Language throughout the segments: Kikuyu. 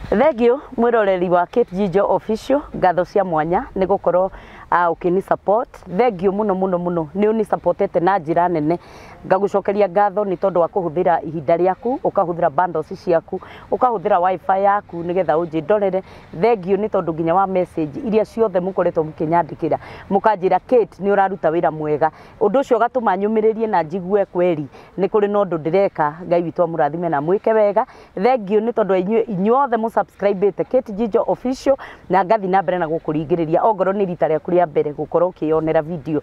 Thengiũ mwĩroreri wa Kate Jijo Official, ngatho cia mwanya nĩ gũkorwo ũkĩni support. Thengiũ mũno mũno mũno, nĩ ũni supportete na njĩra nene. Ngagũcokeria ngatho nĩ tondũ wa kũhũthĩra ihinda rĩaku, ũkahũthĩra bundles ciaku, ũkahũthĩra wifi yaku nĩgetha ũnjĩndorere. Thengiũ nĩ tondũ nginya wa message iria ciothe mũkoretwo mũkĩnyandĩkĩra, mũkanjĩra Kate nĩ ũraruta wĩra mwega. Ũndũ ũcio ũgatũma nyũmĩrĩrie na njigue kweri nĩ kũrĩ na ũndũ ndĩreka. Ngai witũ amũrathime na mwĩke wega. Thengiũ nĩ tondũ inyuĩ inyuothe mũsubscribĩte Kate Jijo Official, na ngathi na mbere na gũkũringĩrĩria ongorwo nĩ rita rĩaku rĩa mbere gũkorwo ũkĩyonera video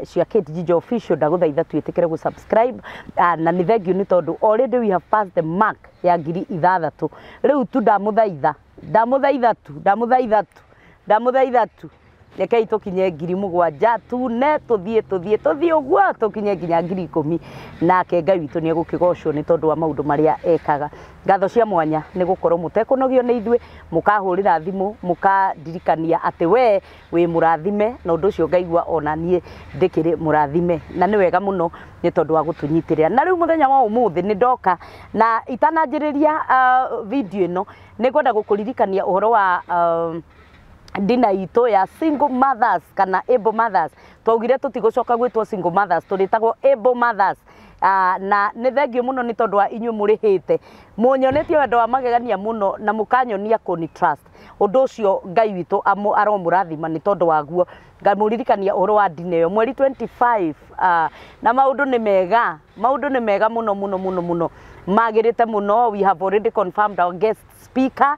cia Kate Jijo Official, ndagũthaitha twĩtĩkĩre gũ-subscribe. Na nĩ thengiũ nĩ tondũ already we have passed the mark ya 6,000. Rĩu tu ndamũthaitha, ndamũthaitha tu, ndamũthaitha tu, ndamũthaitha tu, rekei tũkinye 7,000 tune, tũthiĩ tũthiĩ tũthiĩ ũguo tũkinye nginya 10,000, nake Ngai witũ nĩ egũkĩgocwo nĩ tondũ wa maũndũ marĩa ekaga. Ngatho cia mwanya nĩ gũkorwo mũtekũnogio nĩ ithuĩ, mũkahũrĩra thimũ, mũkandirikania atĩ we wĩ mũrathime, na ũndũ ũcio ngaigua ona niĩ ndĩkĩrĩ mũrathime, na nĩ wega mũno nĩ tondũ wa gũtũnyitĩrĩra. Na rĩu mũthenya wa ũmũthĩ nĩ ndoka na itananjĩrĩria video ĩno, nĩ ngwenda gũkũririkania ũhoro wa dinner itũ ya single mothers kana able mothers. Twaugire tũtigũcoka gwĩtwo single mothers, tũrĩtagwo able mothers. Na nĩ thengiũ mũno nĩ tondũ wa inyuĩ mũrĩhĩte, mũnyonetie wendo wa magegania mũno na mũkanyonia kũni trust. Ũndũ ũcio Ngai witũ aromũrathima nĩ tondũ waguo. Ngamũririkania ũhoro wa dinner ĩyo mweri 25, na maũndũ nĩ mega, maũndũ nĩ mega mũno mũno mũno mũno, magĩrĩte mũno. We have already confirmed our guest speaker,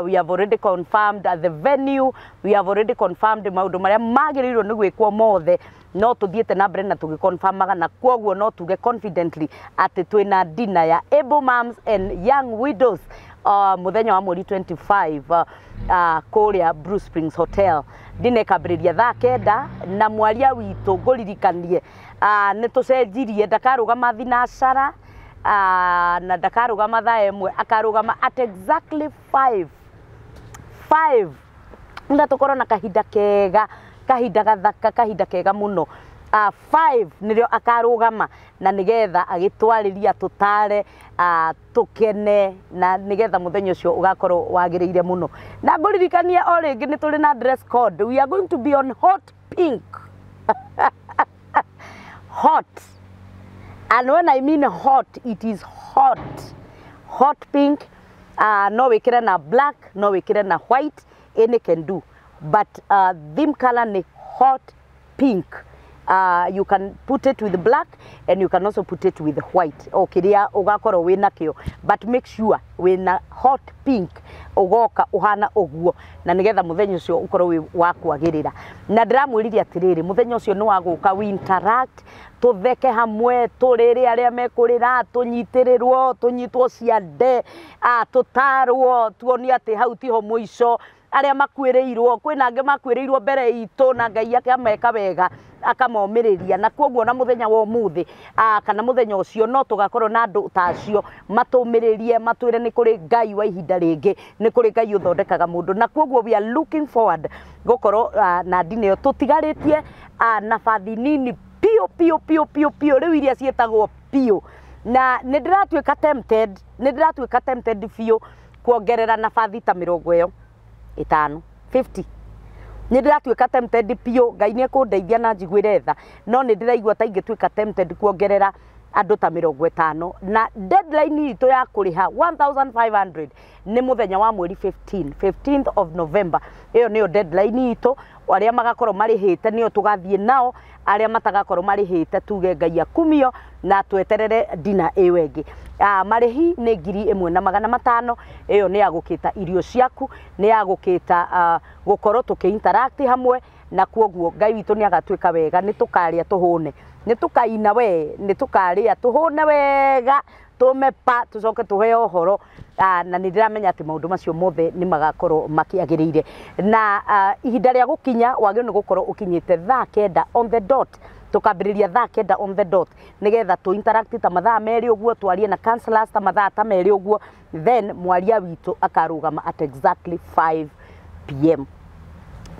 we have already confirmed the venue, we have already confirmed maũndũ marĩa magĩrĩirwo nĩ gwĩkwo mothe. No tũthiĩte na mbere na tũgĩconfirmaga, na kwoguo no tuge confidently atĩ twĩna dinner ya able moms and young widows mũthenya wa mweri 25 kũrĩa Blue Springs Hotel. Dinner ĩkambĩrĩria thaa 9, na mwaria witũ ngũririkanie nĩ tũcenjirie, ndakarũgama thinacara na ndakarũgama thaa 1, akarũgama at exactly 5 5, nga tũkorwo na kahinda kega, kahinda gathaka, kahinda kega mũno. 5 nĩrĩo akarũgama, na nĩgetha agĩtwarĩria, tũtare, tũkene, na nĩgetha mũthenya ũcio ũgakorwo wagĩrĩire mũno. Na ngũririkania o rĩngĩ nĩ tũrĩ na dress code. We are going to be on hot pink, hot, and when I mean hot, it is hot, hot pink. No wĩkĩre na black, no wĩkĩre na white, any can do, but theme color ni hot pink. You can put it with black and you can also put it with white, o kĩrĩa ũgakorwo wĩ nakĩo, but make sure wĩna hot pink, ũgoka ũhana ũguo, na nĩgetha mũthenya ũcio ũkorwo wĩ wa kwagĩrĩra. Na ndĩramwĩrire atĩrĩrĩ, mũthenya ũcio nĩ wa gũka we interact, tũtheke hamwe, tũrĩre arĩa mekũrĩra, tũnyitĩrĩrwo, tũnyitwo ciande, tũtarwo, tuonio atĩ hau tiho mũico. Arĩa makuĩrĩirwo, kwĩna angĩ makuĩrĩirwo mbere itũ na Ngai akameka wega, akamomĩrĩria. Na koguo na mũthenya wa ũmũthĩ kana mũthenya ũcio no tũgakorwo na andũ ta acio matũmĩrĩrie, matwĩre nĩ kũrĩ Ngai wa ihinda rĩngĩ, nĩ kũrĩ Ngai ũthondekaga mũndũ. Na koguo we are looking forward gũkorwo na dinner ĩyo. Tũtigarĩtie nabathi nini piũ piũ piũ piũ piũ, rĩu iria ciĩtagwo piũ, na nĩ ndĩratuĩka tempted, nĩ ndĩratuĩka tempted biũ kuongerera nabathi ta 50, 50. Nĩ ndĩratuĩka tempted biũ. Ngai nĩ ekũndeithia na njiguĩre tha, no nĩ ndĩraigua ta ingĩtuĩka tempted kuongerera andũ ta 50. Na deadline itũ ya kũrĩha 1500 nĩ mũthenya wa mweri 15, 15th of November. Ĩyo nĩyo deadline itũ. Arĩa magakorwo marĩhĩte nĩo tũgathiĩ nao, arĩa matagakorwo marĩhĩte tuge Ngai akumio na tweterere dinner ĩyo ĩngĩ. Marĩhi nĩ 1500. Ĩyo nĩ ya gũkĩta irio ciaku, nĩ ya gũkĩta gũkorwo tũkĩ interact hamwe, na kuoguo Ngai witũ nĩ agatuĩka wega. Nĩ tũkarĩa tũhũne, nĩ tũkaina we, nĩ tũkarĩa tũhũne wega, tũme pa, tũcoke tũheo ũhoro, na nĩ ndĩramenya atĩ maũndũ macio mothe nĩ magakorwo makĩagĩrĩire. Na ihinda rĩa gũkinya, wagĩrĩirwo nĩ gũkorwo ũkinyĩte thaa 9 on the dot. Tũkambĩrĩria thaa 9 on the dot, nĩgetha tũ interact ta mathaa 2 ũguo, twarie na counselors ta mathaa ta 2 ũguo, then mwaria witũ akarũgama at exactly 5 p.m.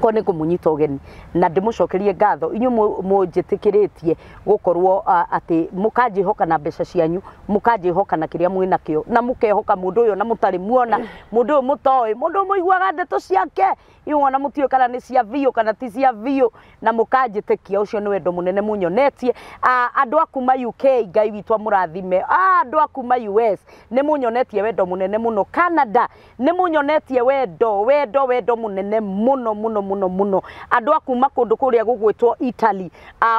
Ko nĩ ngũmũnyita ũgeni na ndĩmũcokerie ngatho inyuĩ mũnjĩtĩkĩrĩtie gũkorwo atĩ mũkanjĩhoka na mbeca cianyu, mũkanjĩhoka na kĩrĩa mwĩ nakĩo, na mũkehoka mũndũ ũyũ na mũtarĩ muona, mũndũ ũyũ mũtoĩ, mũndũ ũyũ mũiguaga ndeto ciake inyuĩ ona mũtiũĩ kana nĩ cia biũ kana ti cia biũ, na mũkanjĩtĩkia. Ũcio nĩ wendo mũnene mũnyonetie. Andũ a kuma UK, Ngai witũ amũrathime. Andũ a kuma US nĩ mũnyonetie wendo mũnene mũno. Canada nĩ mũnyonetie wendo wendo wendo mũnene mũno mũno mũno mũno. Andũ a kuma kũndũ kũrĩa gũgwĩtwo Italy,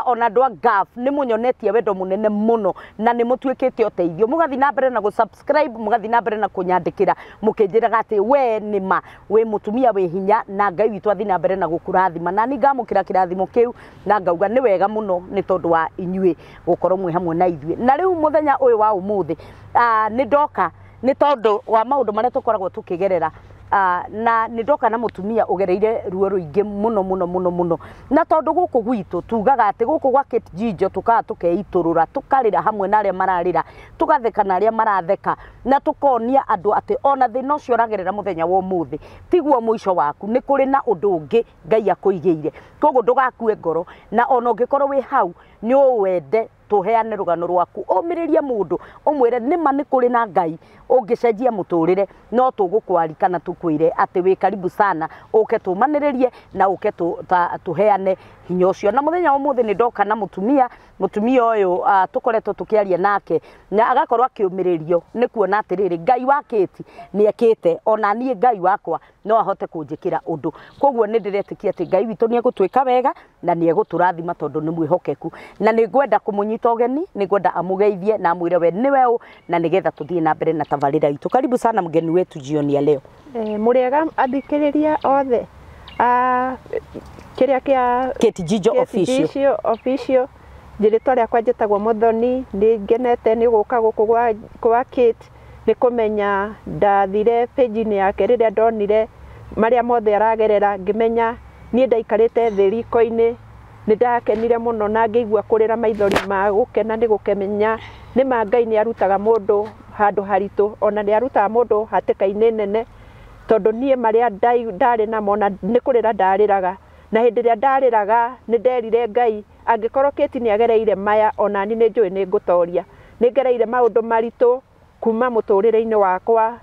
ona andũ a Gulf nĩ mũnyonetie wendo mũnene mũno, na nĩ mũtuĩkĩte ũteithio. Mũgathiĩ na mbere na gũ-subscribe, mũgathiĩ na mbere na kũnyandĩkĩra mũkĩnjĩraga atĩ we nĩ ma wĩ mũtumia wĩ hinya, na Ngai witũ athiĩ na mbere na gũkũrathima. Na niĩ ngamũkĩra kĩrathimo kĩu na ngauga nĩ wega mũno nĩ tondũ wa inyuĩ gũkorwo mwĩ hamwe na ithuĩ. Na rĩu mũthenya ũyũ wa ũmũthĩ nĩ ndoka nĩ tondũ wa maũndũ marĩa tũkoragwo tũkĩgerera, na nĩ ndoka na mũtumia ũgereire ruo rũingĩ mũno mũno mũno mũno. Na tondũ gũkũ gwitũ tugaga atĩ gũkũ gwa Kate Jijo tũkaga tũkeitũrũra, tũkarĩra hamwe na arĩa mararĩra, tũgatheka na arĩa maratheka, na tũkonia andũ atĩ ona thĩna ũcio ũragerera mũthenya wa ũmũthĩ tiguo mũico waku, nĩ kũrĩ na ũndũ ũngĩ Ngai akũigĩire. Koguo ndũgakue ngoro, na ona ũngĩkorwo wĩ hau nĩ ũwende tũheane rũgano rwaku, ũmĩrĩrie mũndũ ũmwĩre nĩma nĩ kũrĩ na Ngai ũngĩcenjia mũtũrĩre, no tũgũkwari kana tũkwĩre atĩ wĩ karibu sana, ũke tũmanĩrĩrie na ũke tũheane hinya ũcio. Na mũthenya wa ũmũthĩ nĩ ndoka na mũtumia ũyũ tũkoretwo tũkĩaria nake na agakorwo akĩũmĩrĩrio nĩ kuona atĩrĩrĩ Ngai wa Kate nĩ ekĩte, ona niĩ Ngai wakwa no ahote kũnjĩkĩra ũndũ. Koguo nĩ ndĩretĩkia atĩ Ngai witũ nĩ egũtwĩka wega na nĩ egũtũrathima tondũ nĩ mwĩhokeku. Na nĩ ngwenda kũmũnyita ũgeni, nĩ ngwenda amũgeithie na amwĩre we nĩwe ũ, na nĩgetha tũthiĩ na mbere na tabarĩra itũ. Karibu sana mgeni wetu jioni ya leo. Mũrĩega athikĩrĩria othe kĩrĩa kĩa Kate Jijo Official. Jijo Official. Rĩtwa rĩakwa njĩtagwo Muthoni, nĩ ngenete nĩ gũka gũkũ gwa Kate, nĩ kũmenya ndathire page-inĩ yake rĩrĩa ndonire marĩa mothe aragerera, ngĩmenya niĩ ndaikarĩte thĩ riko-inĩ, nĩ ndakenire mũno na ngĩigua kũrĩra maithori ma gũkena nĩ gũkemenya nĩ ma Ngai nĩ arutaga mũndũ handũ haritũ, ona nĩ arutaga mũndũ hatĩka-inĩ nene, tondũ niĩ marĩa ndarĩ namo na nĩ kũrĩra ndarĩraga, na hĩndĩ ĩrĩa ndarĩraga nĩ nderire Ngai angĩkorwo Kate nĩ agereire maya ona niĩ nĩ njũĩ nĩ ngũtoria. Nĩ ngereire maũndũ maritũ kuma mũtũrĩre-inĩ wakwa,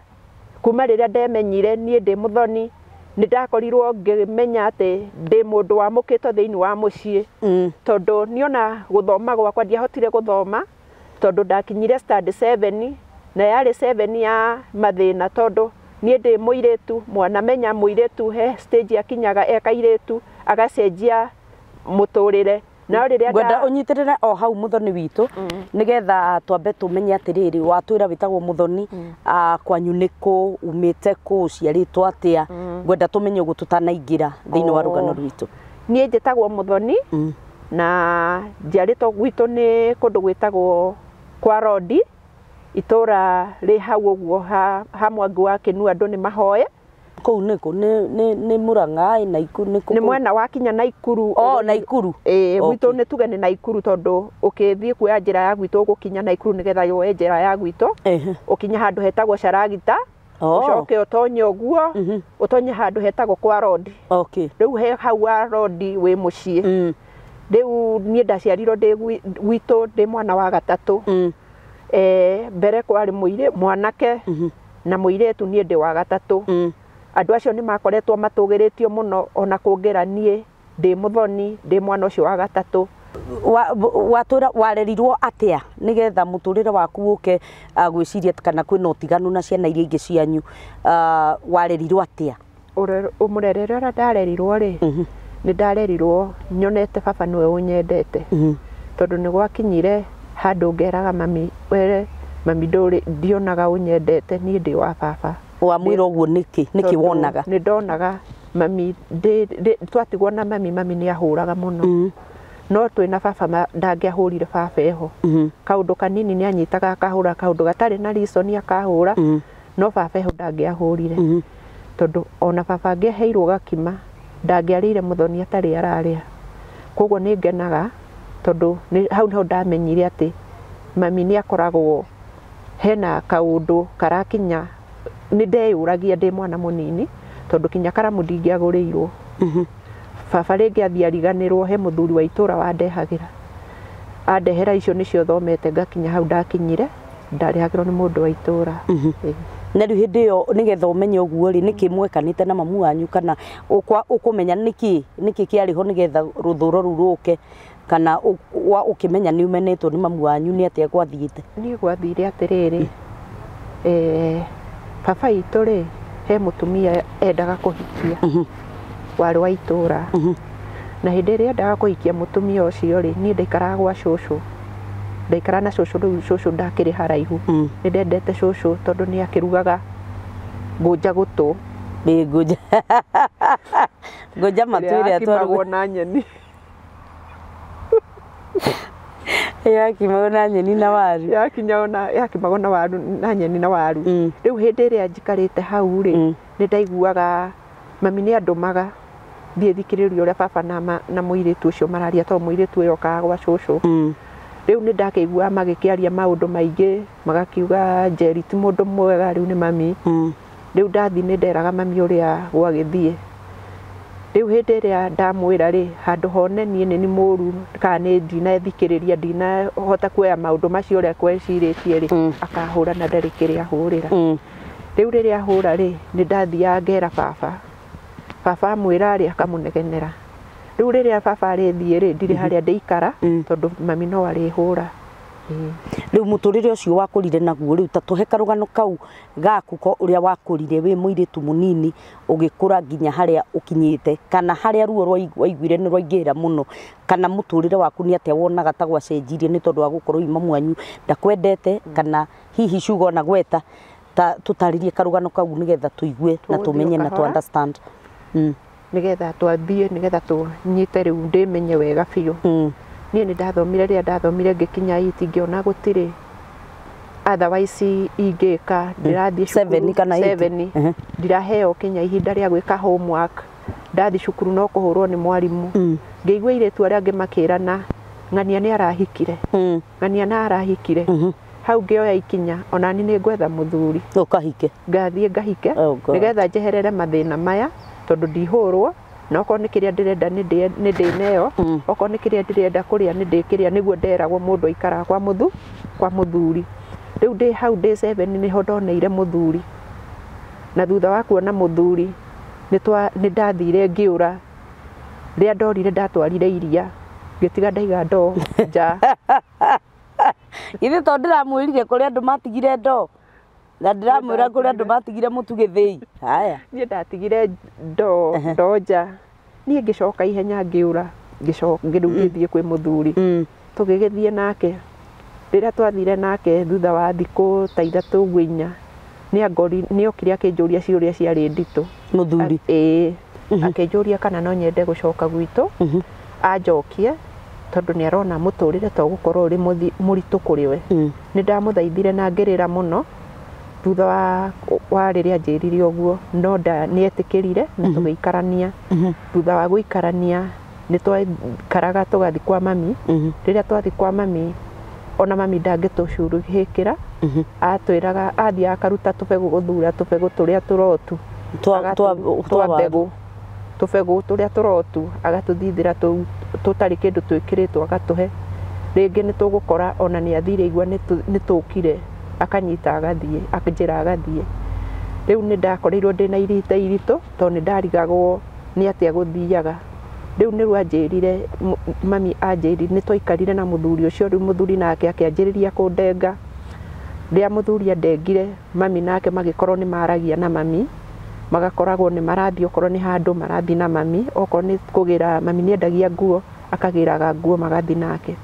kuma rĩrĩa ndemenyire niĩ ndĩ Muthoni, nĩ ndakorirwo ngĩmenya atĩ ndĩ mũndũ wamũkĩtwo thĩinĩ wa mũciĩ, tondũ niona gũthoma gwakwa ndiahotire gũthoma tondũ ndakinyire standard 7 na yarĩ 7 ya mathĩna, tondũ niĩ ndĩ mũirĩtu, mwanamenya mũirĩtu he stage akinyaga e kairĩtu agacenjia mũtũrĩre. Na rĩrĩa ngwenda ũnyitĩrĩre o hau Muthoni witũ nĩgetha twambe tũmenye atĩrĩrĩ, watwĩra wĩtagwo Muthoni, kwanyu nĩ kũ, umĩte kũ, ũciarĩtwo atĩa, ngwenda tũmenye ũguo tũtanaingĩra thĩinĩ wa rũgano rwitũ. Niĩ njĩtagwo Muthoni na njiarĩtwo gwitũ nĩ kũndũ gwĩtagwo kwa Rodi, itũra rĩ hau ũguo ha Mwangi wa Kĩnua, andũ nĩ mahoe. Kũu nĩ kũ? Nĩ Mũrang'a Naikuru? Nĩ nĩ mwena wa kinya Naikuru. Oh, Naikuru. Ĩĩ, gwitũ nĩ tuge nĩ Naikuru, tondũ ũkĩthiĩ kuoya njĩra ya gwitũ ũgũkinya Naikuru nĩgetha yoe njĩra ya gwitũ, ũkinya handũ hetagwo Caragita, ũcoke ũtonye ũguo, ũtonye handũ hetagwo kwa Rodi. Rĩu he hau wa Rodi wĩ mũciĩ. Rĩu niĩ ndaciarirwo ndĩ gwitũ ndĩ mwana wa gatatũ. Mbere kwarĩ mwanake na mũirĩtu, niĩ ndĩ wa gatatũ. Andũ acio nĩ makoretwo matũgĩrĩtio mũno ona kũngĩra niĩ ndĩ Muthoni, ndĩ mwana ũcio wa gatatũ. Watũra warerirwo atĩa nĩgetha mũtũrĩre waku ũke gwĩciria kana kwĩna ũtiganu na ciana iria ingĩ cianyu, warerirwo atĩa? Mũrerere ũrĩa ndarerirwo rĩ, nĩ ndarerirwo nyonete baba nĩwe ũnyendete, tondũ nĩ gwakinyire handũ ngeraga mami, were mami ndionaga ũnyendete, niĩ ndĩ wa baba. Wamwĩra ũguo nĩkĩ? Nĩkĩ wonaga? Nĩ ndonaga mami twatigwo na mami, mami nĩ ahũraga mũno, no twĩna baba ndangĩahũrire baba eho. Kaũndũ kanini nĩ anyitaga akahũra, kaũndũ gatarĩ na reason akahũra, no baba eho ndangĩahũrire, tondũ ona baba angĩaheirwo gakima ndangĩarĩire Muthoni atarĩ ararĩa. Koguo nĩ ngenaga tondũ hau nĩho ndamenyire atĩ mami nĩ akoragwo hena kaũndũ karakinya. Nĩ ndeyũragia ndĩ mwana mũnini, tondũ kinya karamu ndingĩagũrĩirwo. Baba rĩngĩ athiĩ ariganĩrwo he mũthuri wa itũra wandehagĩra. Andehera icio nĩcio thomete ngakinya hau ndakinyire, ndarĩhagĩrwo nĩ mũndũ wa itũra. Na rĩu hĩndĩ ĩyo nĩgetha ũmenye ũguo rĩ, nĩkĩ mwekanĩte na mamu wanyu kana ũkũmenya nĩkĩ kĩarĩ ho nĩgetha rũthũro rũu rũke, kana ũkĩmenya nĩ ũmenetwo nĩ mamu wanyu nĩ atĩa gwathiĩte? Niĩ gwathire atĩrĩrĩ, baba itũ rĩ, he mũtumia endaga kũhikia warĩ wa itũra. Na hĩndĩ ĩrĩa endaga kũhikia mũtumia ũcio rĩ, niĩ ndaikaraga gwa cũcũ. Ndaikara na cũcũ rĩu cũcũ ndakĩrĩ haraihu. Nĩ ndendete cũcũ tondũ nĩ akĩrugaga ngũnja gũtũ. Ĩ ngũnja. Ngũnja matũ ĩrĩa yakimagwo na nyeni. Yakimagwo na nyeni na waru. Yakimagwo na waru, na nyeni na waru. Rĩu hĩndĩ ĩrĩa njikarĩte hau rĩ, nĩ ndaiguaga mami nĩ andũmaga thiĩ thikĩrĩrie ũrĩa baba na mũirĩtu ũcio mararia tondũ mũirĩtu ũyũ okaga gwa cũcũ. Rĩu nĩ ndakĩiguaga magĩkĩaria maũndũ maingĩ, magakiuga Njeri ti mũndũ mwega, rĩu nĩ mami. Rĩu ndathiĩ nĩ nderaga mami ũrĩa gwagĩthiĩ. Rĩu hĩndĩ ĩrĩa ndamwĩra rĩ, handũ hone niĩ nĩ mũru kana nĩ ndinethikĩrĩria, ndinahota kuoya maũndũ macio ũrĩa kwecirĩtie rĩ, akahũra na ndarĩ kĩrĩa ahũrĩra. Rĩu rĩrĩa ahũra rĩ, nĩ ndathiaga ngera baba. Baba amwĩra rĩ, akamũnegenera. Rĩu rĩrĩa baba arĩthiĩ rĩ, ndirĩ harĩa ndĩikara tondũ mami no arĩhũra. Rĩu mũtũrĩre ũcio wakũrire naguo rĩu ta tũhe karũgano kau gaku ko ũrĩa wakũrire wĩ mũirĩtu mũnini ũgĩkũra nginya harĩa ũkinyĩte, kana harĩa ruo waiguire nĩ rwaingĩhĩra mũno, kana mũtũrĩre waku nĩ atĩa wonaga ta gwacenjirie nĩ tondũ wa gũkorwo mamu wanyu ndakwendete, kana hihi ciugo na gweta, ta tũtarĩrie karũgano kau nĩgetha tũigue na tũmenye na tũ understand. Nĩgetha twambie, nĩgetha tũnyite rĩu ndĩmenye wega biũ. Niĩ nĩ ndathomire, rĩrĩa ndathomire ngĩkinya iti ngĩona gũtirĩ otherwise ingĩka, ndĩrathiĩ cukuru 7 ndiraheo kinya ihinda rĩa gwĩka homework, ndathiĩ cukuru no kũhũrwo nĩ mwarimũ. Ngĩigua airĩtu arĩa angĩ makĩrana ng'ania nĩ arahikire, ng'ania nĩ arahikire. Hau ngĩoya ikinya ona niĩ nĩ ngwetha mũthuri ũkahike, ngathiĩ ngahike nĩgetha njeherere mathĩna maya tondũ ndihũrwo, na okorwo nĩ kĩrĩa ndĩrenda nĩ ndĩneo, okorwo nĩ kĩrĩa ndĩrenda kũrĩa nĩ ndĩkĩrĩa, nĩguo nderagwo mũndũ aikaraga kwa mũthuri. Rĩu ndĩ hau ndĩ 7 nĩho ndoneire mũthuri, na thutha wa kuona mũthuri nĩ ndathire ngĩũra. Rĩrĩa ndorire ndatwarire iria ngĩtiga ndaiga ndoo nja. Ithe tondũ ndĩramwĩrire kũrĩa andũ matigire ndoo, na ndĩramwĩra kũrĩa andũ matigire mũtu gĩthĩi. Haya, niĩ ndatigire ndoo nja, niĩ ngĩcoka ihenya ngĩũra, ngĩcoka rĩu ngĩthiĩ kwĩ mũthuri. Tũgĩgĩthiĩ nake. Rĩrĩa twathire nake thutha wa thikũ ta ithatũ ũguo inya, nĩokire akĩnjũria ciũria ciarĩ nditũ. Mũthuri? Ĩĩ. Akĩnjũria kana no nyende gũcoka gwitũ, anjokie tondũ nĩ arona mũtũrĩre to gũkorwo ũrĩ mũritũ kũrĩ we. Nĩ ndamũthaithire na ngĩrĩra mũno thutha wa rĩrĩa anjĩrire ũguo, no nĩ etĩkĩrire na tũgĩikarania. Thutha wa gũikarania nĩ twaikaraga tũgathiĩ kwa mami. Rĩrĩa twathiĩ kwa mami, ona mami ndangĩtũcuruhĩkĩra, atwĩraga athiĩ akaruta tũbegũ gũthura tũbegũ tũrĩa tũrotu, twa mbegũ, tũbegũ tũrĩa tũrotu agatũthithĩra tũtarĩ kĩndũ twĩkĩrĩtwo agatũhe. Rĩngĩ nĩ tũgũkora ona nĩ athire igua nĩ tũkire, akanyita agathiĩ, akanjĩra agathiĩ. Rĩu nĩ ndakorirwo ndĩna ihinda iritũ tondũ nĩ ndarigagwo nĩ atĩa gũthiaga. Rĩu nĩruo anjĩrire, mami anjĩrire nĩ twaikarire na mũthuri ũcio. Rĩu mũthuri nake akĩanjĩrĩria kũndenga. Rĩrĩa mũthuri andengire, mami nake magĩkorwo nĩ maragia na mami, magakoragwo nĩ marathiĩ okorwo nĩ handũ marathiĩ na mami, okorwo nĩ kũgĩra, mami nĩ endagia nguo, akagĩraga nguo magathiĩ nake.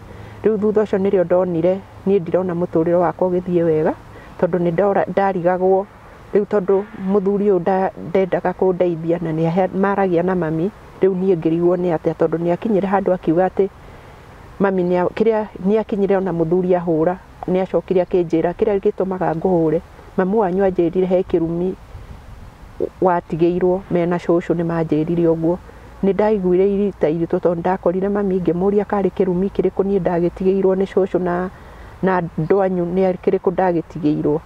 Rĩu thutha ũcio nĩrĩo ndonire niĩ ndirona mũtũrĩre wakwa ũgĩthiĩ wega tondũ nĩ ndarigagwo. Rĩu tondũ mũthuri ũyũ ndendaga kũndeithia na nĩ maragia na mami, rĩu niĩ ngĩrigwo nĩ atĩa tondũ nĩ akinyire handũ akiuga atĩ mami kĩrĩa nĩ akinyire ona mũthuri ahũra, nĩ acokire akĩnjĩra kĩrĩa gĩtũmaga ngũhũre, mamu wanyu anjĩrire he kĩrumi watigĩirwo mena cũcũ, nĩ manjĩrire ũguo. Nĩ ndaiguire irita iritũ tondũ ndakorire mami ngĩmũria karĩ kĩrumi kĩrĩkũ niĩ ndagĩtigĩirwo nĩ cũcũ na andũ anyu nĩ kĩrĩkũ ndagĩtigĩirwo.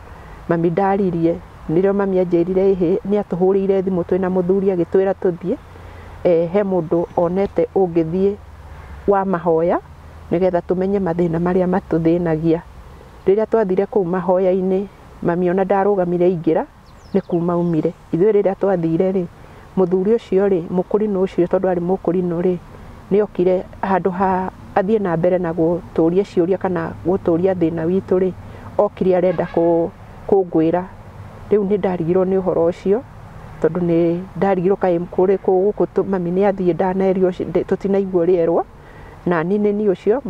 Mami ndaririe, nĩrĩo mami anjĩrire ĩhĩ, nĩ atũhũrĩire thimũ twĩna mũthuri agĩtwĩra tũthiĩ. he mũndũ onete ũngĩthiĩ wa mahoya nĩgetha tũmenye mathĩna marĩa matũthĩnagia. Rĩrĩa twathire kũu mahoya-inĩ, mami ona ndarũgamire aingĩra nĩ kuma aumire. Ithuĩ rĩrĩa twathire rĩ, mũthuri ũcio rĩ, mũkũrinũ ũcio tondũ arĩ mũkũrinũ rĩ, nĩ okire handũ ha athiĩ na mbere na gũtũria ciũria kana gũtũria thĩna witũ rĩ, okire arenda kũngwĩra. Rĩu nĩ ndarigirwo nĩ ũhoro ũcio tondũ nĩ ndarigirwo kaĩ kũrĩ gũkũ mami nĩ athiĩ ndanerio tũtinaigua ũrĩa erwo. Na niĩ nĩ niĩ ũcio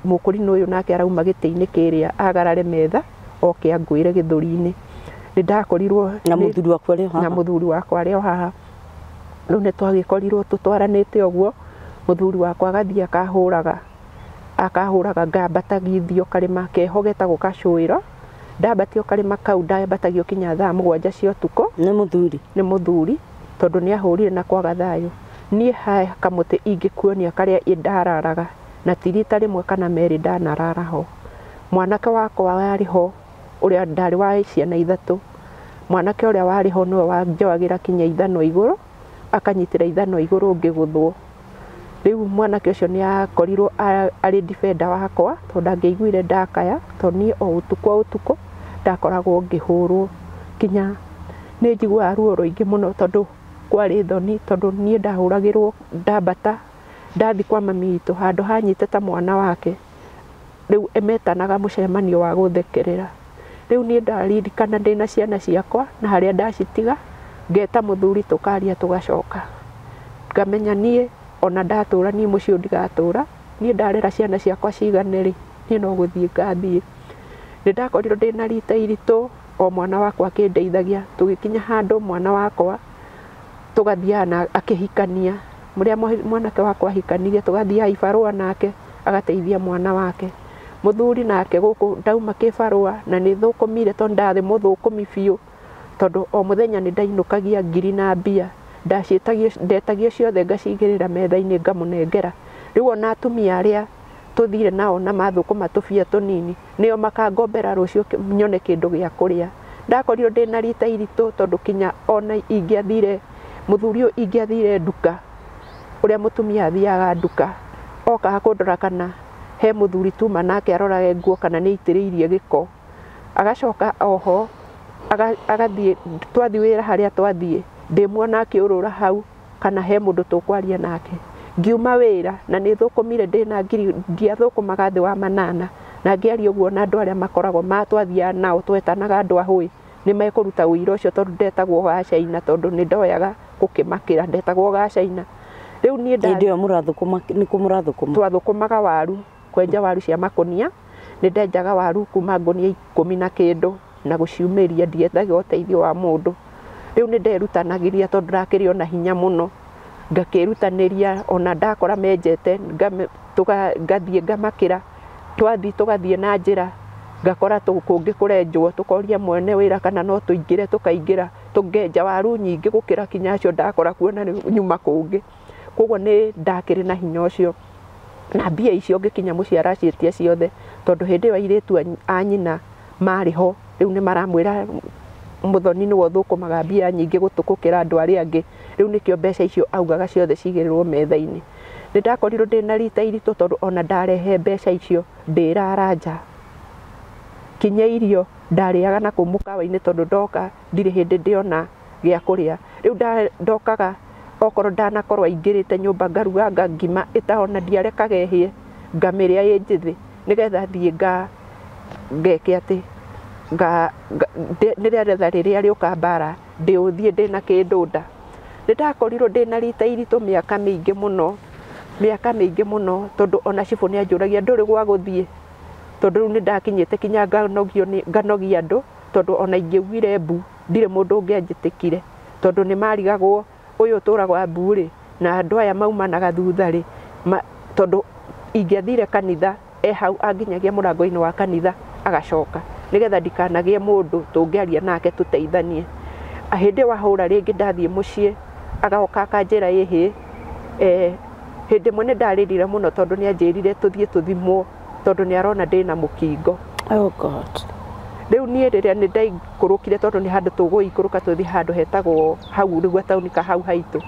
mũkũrinũ ũyũ nake arauma gĩtĩ-inĩ kĩrĩa agarare metha oke angwĩre gĩthũri-inĩ. Nĩ ndakorirwo na mũthuri waku arĩ o haha? Na mũthuri wakwa arĩ o haha. Rĩu nĩ twagĩkorirwo tũtwaranĩte ũguo, mũthuri wakwa agathiĩ akahũraga ngambatagithio karĩma keho getagwo gacũĩro. Ndambatio karĩma kau ndambatagio kinya thaa 7 cia ũtukũ. Nĩ mũthuri? Nĩ mũthuri tondũ nĩ ahũrire na kwaga thayũ. Niĩ he kamũtĩ ingĩkuonia karĩa ndararaga na ti rita rĩmwe kana merĩ ndanarara ho. Mwanake wakwa warĩ ho ũrĩa ndarĩ wa ciana 3. Mwanake ũrĩa warĩ ho nĩwe wanjoagĩra kinya ithanwa igũrũ, akanyitĩra ithanwa igũrũ ngĩgũthwo. Rĩu mwanake ũcio nĩ akorirwo arĩ defender wakwa tondũ ndangĩaiguire ndakaya, tondũ niĩ o ũtukũ o ũtukũ ndakoragwo ngĩhũrwo kinya nĩ njiguaga ruo rũingĩ mũno tondũ kwarĩ thoni, tondũ niĩ ndahũragĩrwo ndambata ndathi kwa mami witũ handũ hanyite ta mwana wake. Rĩu metanaga mũcemanio wa gũthekerera. Rĩu niĩ ndaririkana ndĩna ciana ciakwa na harĩa ndacitiga, ngeta mũthuri tũkaria tũgacoka. Ngamenya niĩ ona ndatũra niĩ mũciĩ ũyũ ndigatũra, niĩ ndarera ciana ciakwa cigane rĩ, niĩ no gũthiĩ ngathiĩ. Nĩ ndakorirwo ndĩna rita iritũ o mwana wakwa akĩndeithagia, tũgĩkinya handũ mwana wakwa tũgathiaga na akĩhikania. Mũrĩa mwanake wakwa ahikanirie tũgathiaga ibarũa nake agateithia mwana wake. Mũthuri nake gũkũ ndauma kĩbarũa na nĩ thũkũmire tondũ ndarĩ mũthũkũmi biũ, tondũ o mũthenya nĩ ndainũkagia ngiri na mbia. Ndetagio ciothe ngacigĩrĩra metha-inĩ ngamũnengera. Rĩu ona atumia arĩa tũthire nao na mathũkũma tũbia tũnini nĩo makangombera rũciũ nyone kĩndũ gĩa kũrĩa. Ndakorirwo ndĩna rita iritũ tondũ kinya ona ingĩathire mũthuri ũyũ ingĩathire nduka ũrĩa mũtumia athiaga nduka okaga kũndora kana he mũthuri tuma nake arorage nguo kana nĩ aitĩrĩirie gĩko. Agacoka oho agathiĩ twathiĩ wĩra harĩa twathiĩ ndĩmuona akĩũrũra hau kana he mũndũ tũkwaria nake. Ngiuma wĩra na nĩ thũkũmire ndĩna ngiri ndiathũkũmaga thĩ wa 8 na ngĩaria ũguo na andũ arĩa makoragwo matwathiaga nao twetanaga andũ a Hũĩ nĩ mekũruta ũira ũcio tondũ ndetagwo ga China tondũ nĩ ndoyaga gũkĩmakĩra ndetagwo ga China. Rĩu niĩ hĩndĩ ĩyo mũrathũkũma nĩ kũ mũrathũkũma? Twathũkũmaga waru, kwenja waru cia makũnia. Nĩ ndenjaga waru kuma ngũnia 10 na kĩndũ na gũciumĩria ndiethaga ũteithio wa mũndũ. Rĩu nĩ nderutanagĩria tondũ ndakĩrĩ ona hinya mũno, ngakĩrutanĩria ona ndakora menjete ngathiĩ ngamakĩra. Twathiĩ tũgathiĩ na njĩra ngakora kũngĩ kũrenjwo tũkoria mwene wĩra kana no tũingĩre, tũkaingĩra tũngenja waru nyingĩ gũkĩra kinya acio ndakora kuona nyuma kũngĩ. Koguo nĩ ndakĩrĩ na hinya ũcio na mbia icio ngĩkinya mũciĩ araciĩtia ciothe tondũ hĩndĩ ĩyo airĩtu a nyina marĩ ho. Rĩu nĩ maramwĩra Mũthoni nĩwe ũthũkũmaga mbia nyingĩ gũkĩra andũ arĩa angĩ. Rĩu nĩkĩo mbeca icio augaga ciothe cigĩrĩrwo metha-inĩ. Nĩ ndakorirwo ndĩna rita iritũ tondũ ona ndarehe mbeca icio ndĩrara nja. Kinya irio ndarĩaga na kũu mũkawa-inĩ tondũ ndoka ndirĩ hĩndĩ ndĩona gĩa kũrĩa. Rĩu ndokaga okorwo ndanakorwo aingĩrĩte nyũmba ngaruga ngima ĩtaona ndiarekaga ĩhĩe ngamĩrĩa ĩ njĩthĩ nĩgetha thiĩ ngeke atĩ nĩgetha rĩrĩa rĩũka mbara ndĩũthiĩ ndĩna kĩndũ nda. Nĩ ndakorirwo ndĩna rita iritũ mĩaka mĩingĩ mũno, mĩaka mĩingĩ mũno tondũ ona cibũ nĩ anjũragia ndũrĩ gwa gũthiĩ tondũ rĩu nĩ ndakinyĩte kinya nganogia andũ tondũ ona ingĩaugire mbu ndirĩ mũndũ ũngĩanjĩtĩkire tondũ nĩ marigagwo ũyũ ũtũragwa mbu rĩ na andũ aya maumanaga thutha rĩ, tondũ ingĩathire kanitha e hau anginyagia mũrango-inĩ wa kanitha agacoka nĩgetha ndikanagĩe mũndũ tũngĩaria nake tũteithanie. Hĩndĩ wahũra rĩngĩ ndathiĩ mũciĩ agoka akanjĩra ĩhĩ. Hĩndĩ ĩmwe nĩ ndarĩrire mũno tondũ nĩ anjĩrire tũthiĩ tũthimwo tondũ nĩ arona ndĩna mũkingo. Oh God. Rĩu niĩ rĩrĩa nĩ ndaikũrũkire tondũ nĩ handũ tũgũikũrũka tũthiĩ handũ hetagwo hau rĩu gataũni ka hau haitũ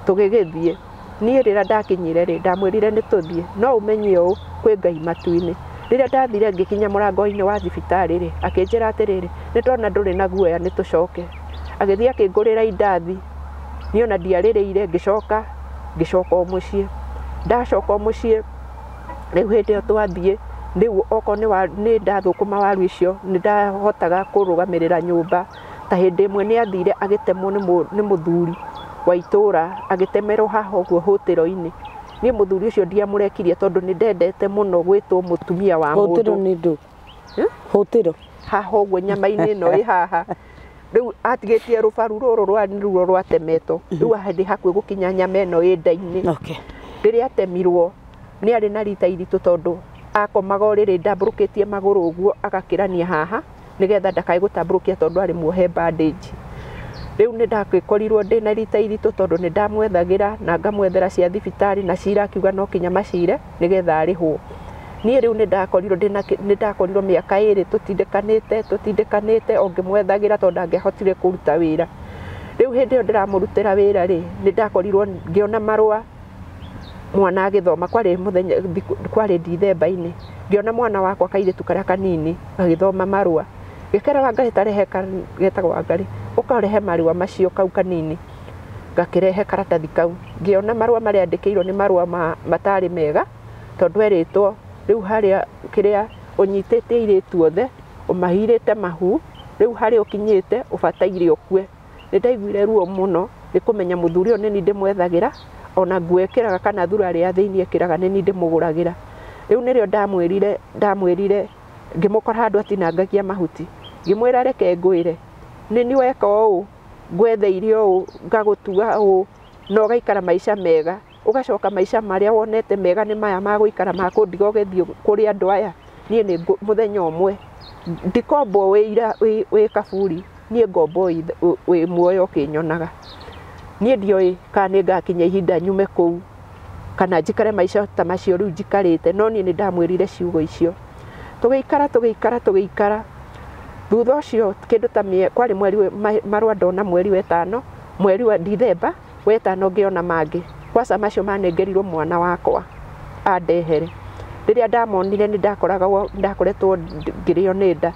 tũgĩgĩthiĩ. Niĩ rĩrĩa ndakinyire rĩ, ndamwĩrire nĩ tũthiĩ, no ũmenye ũũ kwĩ Ngai matu-inĩ. Rĩrĩa ndathire ngĩkinya mũrango-inĩ wa thibitarĩ rĩ, akĩnjĩra atĩrĩrĩ, nĩ ndona ndũrĩ na guoya, nĩ tũcoke. Agĩthiĩ akĩngũrĩra indathi, niĩ ona ndiarĩrĩire, ngĩcoka o mũciĩ. Ndacoka o mũciĩ, rĩu hĩndĩ ĩyo twathiĩ, rĩu okorwo nĩ ndathũkũma waru icio, nĩ ndahotaga kũrũgamĩrĩra nyũmba. Ta hĩndĩ ĩmwe nĩ athire agĩtemwo nĩ mũthuri wa itũra, agĩtemerwo haha ũguo hũtĩro-inĩ. Niĩ mũthuri ũcio ndiamũrekirie tondũ nĩ ndendete mũno gwĩtwo mũtumia wa mũndũ. Hũtĩro nĩ ndũ? Hũtĩro haha ũguo nyama-inĩ ĩno ĩ haha. Rĩu atigĩtie rũbaru rũrũ rwa nĩruo rwatemetwo, rĩu hĩndĩ hakuhĩ gũkinya nyama ĩno ĩ nda-inĩ. Rĩrĩa atemirwo nĩ arĩ na rita iritũ tondũ akomaga ũrĩrĩ ndambũrũkĩtie magũrũ ũguo agakĩrania haha nĩgetha ndakae gũtambũrũkia tondũ arĩ muohe bandage. Rĩu nĩ ndagĩkorirwo ndĩna rita iritũ tondũ nĩ ndamwethagĩra na ngamwethera cia thibitarĩ na cira akiuga no kinya macire nĩgetha arĩhwo. Niĩ rĩu nĩ ndakorirwo nĩ ndakorirwo mĩaka ĩrĩ tũtindĩkanĩte o ngĩmwethagĩra tondũ ndangĩahotire kũruta wĩra. Rĩu hĩndĩ ĩyo ndĩramũrutĩra wĩra rĩ, nĩ ndakorirwo ngĩona marũa mwana agĩthoma, kwarĩ mũthenya kwarĩ Dithemba-inĩ, ngĩona mwana wakwa kairĩtu karĩa kanini gagĩthoma marũa. Gĩkĩra Wangarĩ tarehe getagwo Wangarĩ, ũkarehe marũa macio kau kanini. Gakĩrehe karatathi kau, ngĩona marũa marĩa andĩkĩirwo nĩ marũa matarĩ mega tondũ erĩtwo rĩu harĩa kĩrĩa ũnyitĩte airĩtu othe ũmahirĩte mahu, rĩu harĩa ũkinyĩte ũbataire ũkue. Nĩ ndaiguire ruo mũno nĩ kũmenya mũthuri ũyũ nĩ niĩ ndĩmwethagĩra, ona nguo ĩkĩraga kana thurarĩ ya thĩinĩ ĩkĩraga nĩ niĩ ndĩmũgũragĩra. Rĩu nĩrĩo ndamwĩrire ngĩmũkora handũ atinangagia mahuti, ngĩmwĩra reke ngwĩre, nĩ niĩ weka ũũ, ngwetheire ũũ, ngagũtua ũũ, na ũgaikara maica mega, ũgacoka maica marĩa wonete mega nĩ maya ma gũikara ma kũndiga ũgĩthiĩ kũrĩ andũ aya. Niĩ nĩ mũthenya ũmwe ndikombwo wĩ kaburi, niĩ ngombo wĩ muoyo ũkĩnyonaga. Niĩ ndioĩ kana nĩ ngakinya ihinda nyume kũu kana njikare maica ta macio rĩu njikarĩte, no niĩ nĩ ndamwĩrire ciugo icio. Tũgĩikara thutha ũcio kĩndũ ta kwarĩ mweri marũa ndona mweri wa ĩtano, mweri wa Dithemba wa ĩtano ngĩona mangĩ. Kwaca macio manengerirwo mwana wakwa andehere. Rĩrĩa ndamonire nĩ ndakoretwo ngĩrĩo nĩ nda,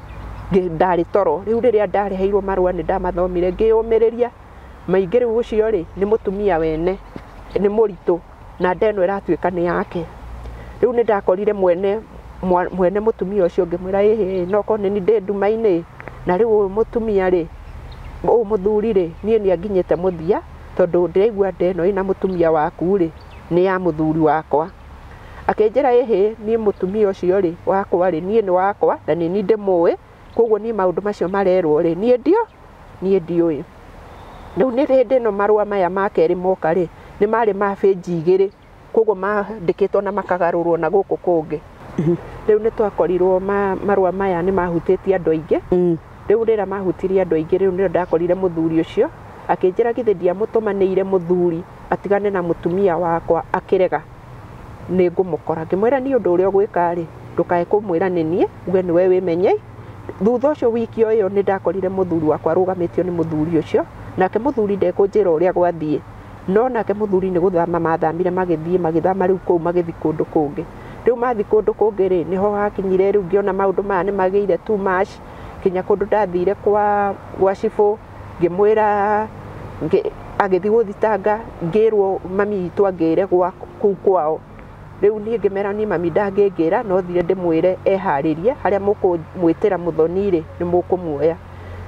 ndarĩ toro. Rĩu rĩrĩa ndareheirwo marũa nĩ ndamathomire ngĩyũmĩrĩria. Maingĩ rĩu ũcio rĩ nĩ mũtumia wene, nĩ mũritũ na nda ĩno ĩratuĩka nĩ yake. Rĩu nĩ ndakorire mwene mũtumia ũcio ngĩmwĩra ĩhĩ, no korwo nĩ niĩ ndĩ nduma-inĩ, na rĩu ũyũ mũtumia rĩ, ũyũ mũthuri rĩ, niĩ nĩ anginyĩte mũthia tondũ ndĩraigua nda ĩno ĩna mũtumia waku rĩ, nĩ ya mũthuri wakwa. Akĩnjĩra ĩhĩ, niĩ mũtumia ũcio rĩ wakwa rĩ, niĩ nĩ wakwa na nĩ niĩ ndĩmũĩ, koguo niĩ maũndũ macio marerwo rĩ, niĩ ndiũĩ. Rĩu nĩ hĩndĩ ĩno marũa maya ma kerĩ moka rĩ, nĩ marĩ ma benji igĩrĩ, koguo mandĩkĩtwo na makagarũrwo na gũkũ kũngĩ. Rĩu nĩ twakorirwo marũa maya nĩ mahutĩtie andũ aingĩ. Rĩu rĩrĩa mahutirie andũ aingĩ, rĩu nĩrĩo ndakorire mũthuri ũcio akĩnjĩra githĩ ndiamũtũmanĩire mũthuri atigane na mũtumia wakwa, akĩrega nĩ ngũmũkora. Ngĩmwĩra niĩ ũndũ ũrĩa ũgwĩka rĩ, ndũkae kũmwĩra nĩ niĩ, uge nĩwe wĩmenye. Thutha ũcio wiki o ĩyo nĩ ndakorire mũthuri wakwa arũgamĩtio nĩ mũthuri ũcio, nake mũthuri ndekũnjĩra ũrĩa gwathiĩ, no nake mũthuri nĩ gũthama mathamire magĩthiĩ magĩthama rĩu kũu magĩthiĩ kũndũ kũngĩ. Rĩu mathiĩ kũndũ kũngĩ rĩ, nĩho hakinyire rĩu ngĩona maũndũ maya nĩ magĩire too much, kinya kũndũ ndathire kwa cibũ ngĩmwĩra, agĩthiĩ gũthitanga, ngĩrwo mami witũ angĩre gwa kũu kwao. Rĩu niĩ ngĩmera niĩ mami ndangĩngĩra, no thire ndĩmwĩre eharĩrie harĩa mũkũmwĩtĩra mũthoni rĩ, nĩ mũkũmuoya.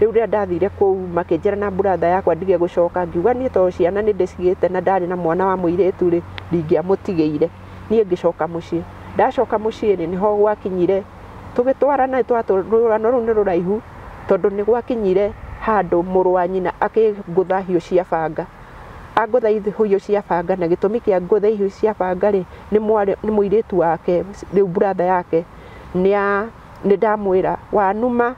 Rĩu rĩrĩa ndathire kũu makĩnjĩra na brother yakwa ndige gũcoka, ngiuga niĩ tondũ ciana nĩ ndĩcigĩte na ndarĩ na mwana wa mũirĩtu rĩ, ndingĩamũtigĩire. Niĩ ngĩcoka mũciĩ. Ndacoka mũciĩ rĩ, nĩho gwakinyire tũgĩtwarana, rũgano rũu nĩ rũraihu tondũ nĩ gwakinyire handũ mũrũ wa nyina akĩngũtha hiũ cia banga. Angũtha hiũ cia banga, na gĩtũmi kĩa ngũtha hiũ cia banga rĩ, nĩ mũirĩtu wake, rĩu brother yake, nĩ ndamwĩra wanuma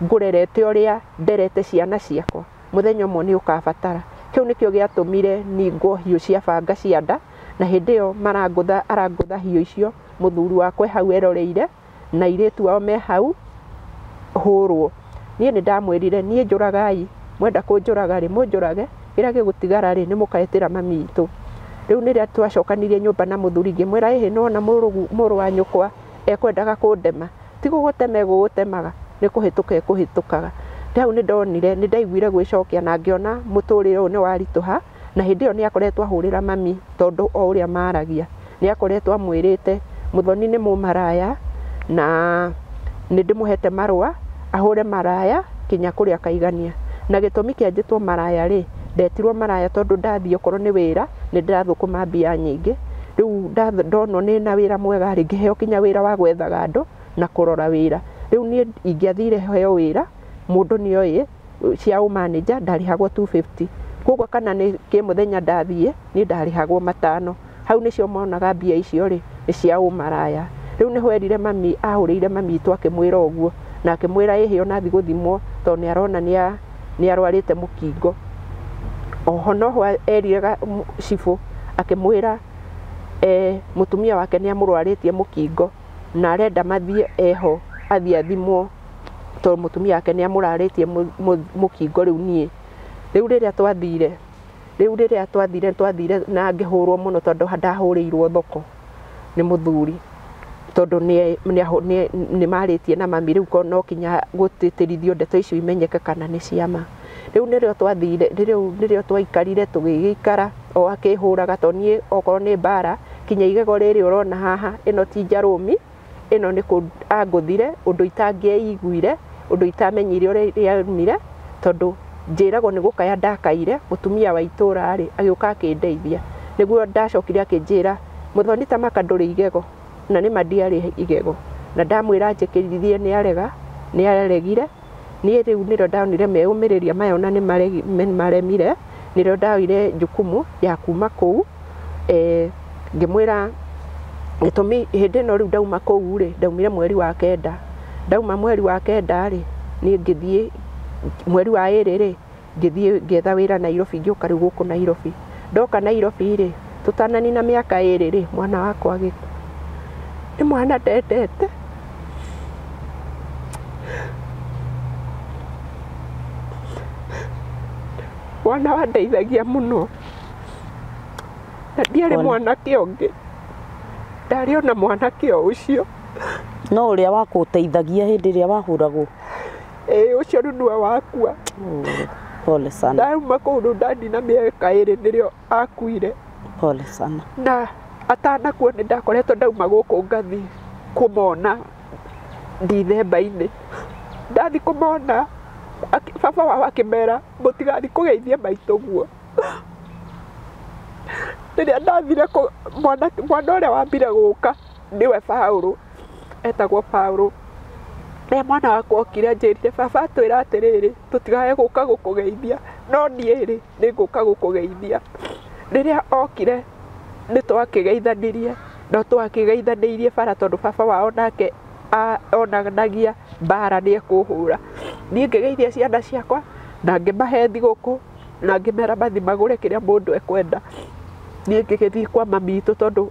ngũrerete ũrĩa nderete ciana ciakwa, mũthenya ũmwe nĩ ũkabatara. Kĩu nĩkĩo gĩatũmire ningwo hiũ cia banga cia nda, na hĩndĩ ĩyo arangũtha hiũ icio, mũthuri wakwa hau eroreire na airĩtu ao me hau hũrwo. Niĩ nĩ ndamwĩrire niĩ njũragai, mwenda kũnjũraga rĩ, mũnjũrage, kĩrĩa gĩgũtigara rĩ, nĩ mũkaetĩra mami witũ. Rĩu nĩrĩa twacokanirie nyũmba na mũthuri ngĩmwĩra ĩhĩ nĩwona mũrũ wa nyũkwa ekwendaga kũndema, ti gũgũtema egũgũtemaga, nĩ kũhĩtũka ekũhĩtũkaga. Hau nĩ ndonire, nĩ ndaiguire gwĩcokia na ngĩona mũtũrĩre ũyũ nĩ waritũha, na hĩndĩ ĩyo nĩ akoretwo ahũrĩra mami tondũ o ũrĩa maragia nĩ akoretwo amwĩrĩte Muthoni nĩ mũmaraya na nĩ ndĩmũhete marũa ahũre maraya kinya kũrĩa akaigania. Na gĩtũmi kĩa njĩtwo maraya rĩ, ndetirwo maraya tondũ ndathiĩ okorwo nĩ wĩra nĩ ndĩrathũkũma mbia nyingĩ. Rĩu ndonwo nĩ na wĩra mwega rĩ, ngĩheo kinya wĩra wa gwethaga andũ na kũrora wĩra. Rĩu niĩ ingĩathire heo wĩra mũndũ nĩoĩ cia ũmanĩnja ndarĩhagwo 250, koguo kana nĩ kĩmũthenya ndathiĩ niĩ ndarĩhagwo 5. Hau nĩcio monaga mbia icio rĩ nĩ cia ũmaraya. Rĩu nĩho erire mami, ahũrĩire mami witũ akĩmwĩra ũguo, na akĩmwĩra ĩhĩ ona athiĩ gũthimwo tondũ nĩ arona nĩ arwarĩte mũkingo. Oho noho erire cibũ akĩmwĩra mũtumia wake nĩ amũrwarĩtie mũkingo na arenda mathiĩ eho athiĩ athimwo tondũ mũtumia wake nĩ amũrarĩtie mũkingo. Rĩu niĩ rĩu rĩrĩa twathire, rĩu rĩrĩa twathire twathire na ngĩhũrwo mũno tondũ ndahũrĩirwo thoko nĩ mũthuri tondũ nĩ marĩtie na mami. Rĩu no kinya gũtĩtĩrithio ndeto icio imenyeke kana nĩ ciama. Rĩu nĩrĩo twathire, rĩu nĩrĩo twaikarire tũgĩgĩikara o akĩhũraga tondũ niĩ okorwo nĩ mbara kinya igego rĩrĩ ũrona haha ĩno ti njarũmi, ĩno nĩ angũthire ũndũ itangĩaiguire, ũndũ itamenyire ũrĩa rĩaumire, tondũ njĩragwo nĩ gũkaya ndakaire. Mũtumia wa itũra rĩ agĩũka akĩndeithia, nĩguo ndacokire akĩnjĩra Muthoni ta maka ndũrĩ igego, na nĩma ndiarĩ igego, na ndamwĩra njĩkĩrithie nĩ arega, nĩ aregire. Niĩ rĩu nĩrĩo ndonire meyũmĩrĩria maya ona nĩ maremire, nĩrĩo ndaoire jukumu ya kuma kũu. Ngĩmwĩra gĩtũmi hĩndĩ ĩno rĩu ndauma kũu rĩ, ndaumire mweri wa 9. Ndauma mweri wa 9 rĩ, niĩ ngĩthiĩ mweri wa 2 rĩ, ngĩthiĩ ngĩetha wĩra Nairobi, ngĩũka rĩu gũkũ Nairobi. Ndoka Nairobi rĩ, tũtananina mĩaka 2 rĩ, mwana wakwa agĩkua. Nĩ mwana ndendete, mwana wandeithagia mũno, na ndiarĩ mwanake ũngĩ, ndarĩ ona mwanake o ũcio. No ũrĩa wakũteithagia hĩndĩ ĩrĩa wahũragwo? Ĩĩ, ũcio rĩu nĩwe wakua. Pole sana. Ndauma kũu rĩu ndanina mĩaka 2 nĩrĩo akuire. Pole sana. Na atanakua nĩ ndakoretwo ndauma gũkũ ngathi kũmona Dithemba-inĩ. Ndathi kũmona baba wao akĩmera mũtigathiĩ kũgeithia maitũ guo. Rĩrĩa ndathire mwana ũrĩa wambire gũka nĩwe Paũlũ, etagwo Paũlũ. Rĩrĩa mwana wakwa okire anjĩrire baba atwĩra atĩrĩrĩ tũtigae gũka gũkũgeithia, no niĩ rĩ nĩ ngũka gũkũgeithia. Rĩrĩa okire nĩ twakĩgeithanirie, no twakĩgeithanĩirie bara tondũ baba wao nake onanagia mbara nĩ ekũhũra. Niĩ ngĩgeithia ciana ciakwa na ngĩmahe thigũkũ na ngĩmera mathiĩ magũre kĩrĩa mũndũ ekwenda. Niĩ ngĩgĩthiĩ kwa mami witũ tondũ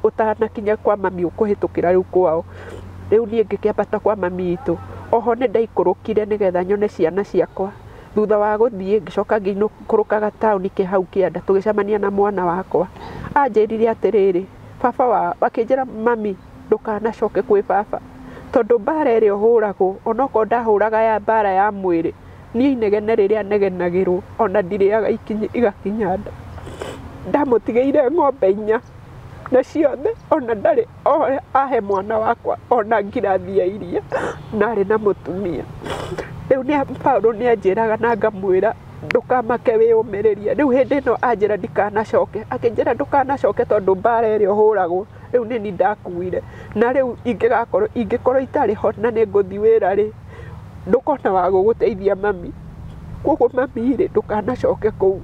ũtanakinya kwa mami ũkũhĩtũkĩra rĩu kwao. Rĩu niĩ ngĩkĩambata kwa mami witũ. Oho nĩ ndaikũrũkire nĩgetha nyone ciana ciakwa. Thutha wa gũthiĩ ngĩcoka ngĩikũrũkaga taũni kĩ hau kĩanda tũgĩcemania na mwana wakwa. Anjĩrire atĩrĩrĩ, baba wa akĩnjĩra mami ndũkanacoke kwĩ baba tondũ mbara ĩrĩa ũhũragwo onokorwo ndahũraga ya mbara ya mwĩrĩ, niĩ inegene rĩrĩa negenagĩrwo ona ndirĩaga igakinya nda. Ndamũtigĩire ng'ombe 4 na ciothe ona ndarĩ ahe mwana wakwa ona ngirathi ya iria, na arĩ na mũtumia. Rĩu nĩ Paũlũ nĩ anjĩraga na ngamwĩra ndũkamake wĩyũmĩrĩrie. Rĩu hĩndĩ ĩno anjĩra ndikanacoke, akĩnjĩra ndũkanacoke tondũ mbara ĩrĩa ũhũragwo rĩu nĩ niĩ ndakuire, na rĩu ingĩkorwo itarĩ ho na nĩ ngũthiĩ wĩra rĩ, ndũkona wa gũgũteithia mami, koguo mami rĩ ndũkanacoke kũu.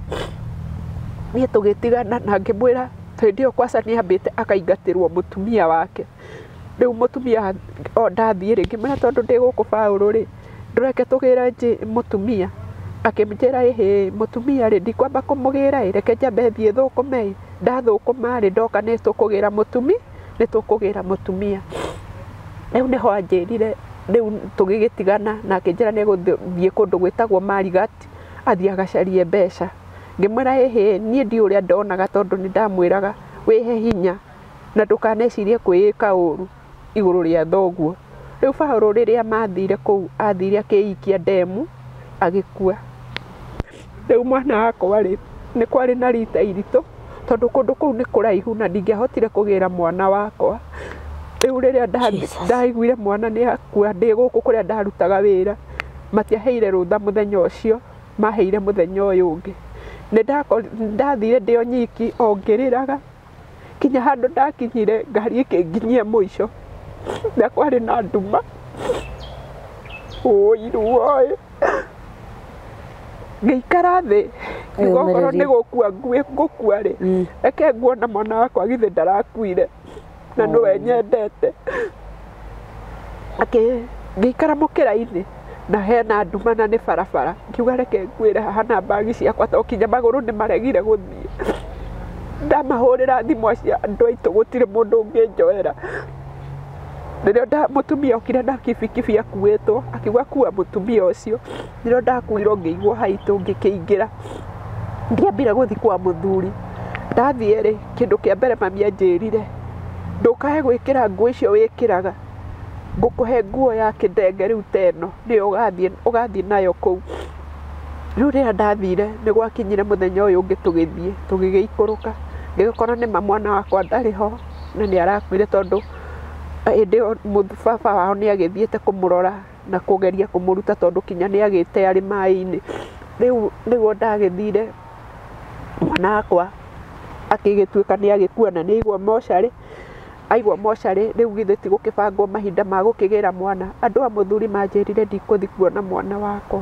Niĩ tũgĩtigana na ngĩmwĩra hĩndĩ ĩyo kwaca nĩ ambĩte akaingatĩrwo mũtumia wake. Rĩu mũtumia ndathiĩ rĩ, ngĩmwĩra tondũ ndĩ gũkũ Paũlũ rĩ, ndũreke tũgĩre mũtumia. Akĩnjĩra ĩhĩ mũtumia rĩ ndikwamba kũmũgĩra ĩ, reke njambe thiĩ thũkũme ĩ, ndathũkũma rĩ ndoka nĩ tũkũgĩra mũtumia, nĩ tũkũgĩra mũtumia. Rĩu nĩho anjĩrire, rĩu tũgĩgĩtigana na akĩnjĩra nĩ egũthiĩ kũndũ gwĩtagwo Marigat athiĩ agacarie mbeca. Ngĩmwĩra ĩhĩ niĩ ndi ũrĩa ndonaga tondũ nĩ ndamwĩraga wĩhe hinya na ndũkanecirie kwĩĩka ũru igũrũ rĩa thoguo. Rĩu Paũlũ rĩrĩa mathire kũu athire akĩikia ndemu agĩkua. Rĩu mwana wakwa rĩ nĩ kwarĩ na rita iritũ tondũ kũndũ kũu nĩ kũraihu na ndingĩahotire kũgĩra mwana wakwa. Rĩu rĩrĩa ndaiguire mwana nĩ akua ndĩ gũkũ kũrĩa ndarutaga wĩra matiaheire rũtha mũthenya ũcio, maheire mũthenya ũyũ ũngĩ. Nĩ ndathire ndĩ o nyiki o ngĩrĩraga kinya handũ ndakinyire ngari ĩkĩnginyia mũico na kwarĩ na nduma. Ũi ruo ngĩikara thĩ ngiuga okorwo nĩ gũkua ngũkua rĩ reke nguona mwana wakwa githĩ ndarakuire na nĩwe nyendete. Ngĩikara mũkĩra-inĩ na hena nduma na nĩ barabara ngiuga reke nguĩre haha na mbagi ciakwa to kinya magũrũ nĩ maregire gũthiĩ. Ndamahũrĩra thimũ acio andũ aitũ gũtirĩ mũndũ ũngĩnjoera. Rĩrĩa mũtumia okire na kibikibi akuĩtwo akiuga kua mũtumia ũcio, nĩrĩo ndakuirwo ngĩigwo haitũ ngĩkĩingĩra. Ndiambire gũthiĩ kwa mũthuri, ndathiĩ rĩ kĩndũ kĩa mbere mami anjĩrire ndũkae gwĩkĩra nguo icio wĩkĩraga, ngũkũhe nguo ya kĩndenge rĩu ta ĩno nĩyo ũgathiĩ nayo kũu. Rĩu rĩrĩa ndathire nĩ gwakinyire mũthenya ũyũ ũngĩ tũgĩthiĩ tũgĩgĩikũrũka ngĩgĩkora nĩma mwana wakwa ndarĩ ho na nĩ arakuire tondũ hĩndĩ ĩyo baba wao nĩ agĩthiĩte kũmũrora na kũgeria kũmũruta tondũ kinya nĩ agĩte arĩ maĩ-inĩ. Rĩu nĩguo ndagĩthire mwana wakwa akĩgĩtuĩka nĩ agĩkua na nĩ aigwo mocarĩ, aigwo mocarĩ rĩu githĩ ti gũkĩbangwo mahinda ma gũkĩgĩra mwana. Andũ a mũthuri manjĩrire ndikũthiĩ kuona mwana wakwa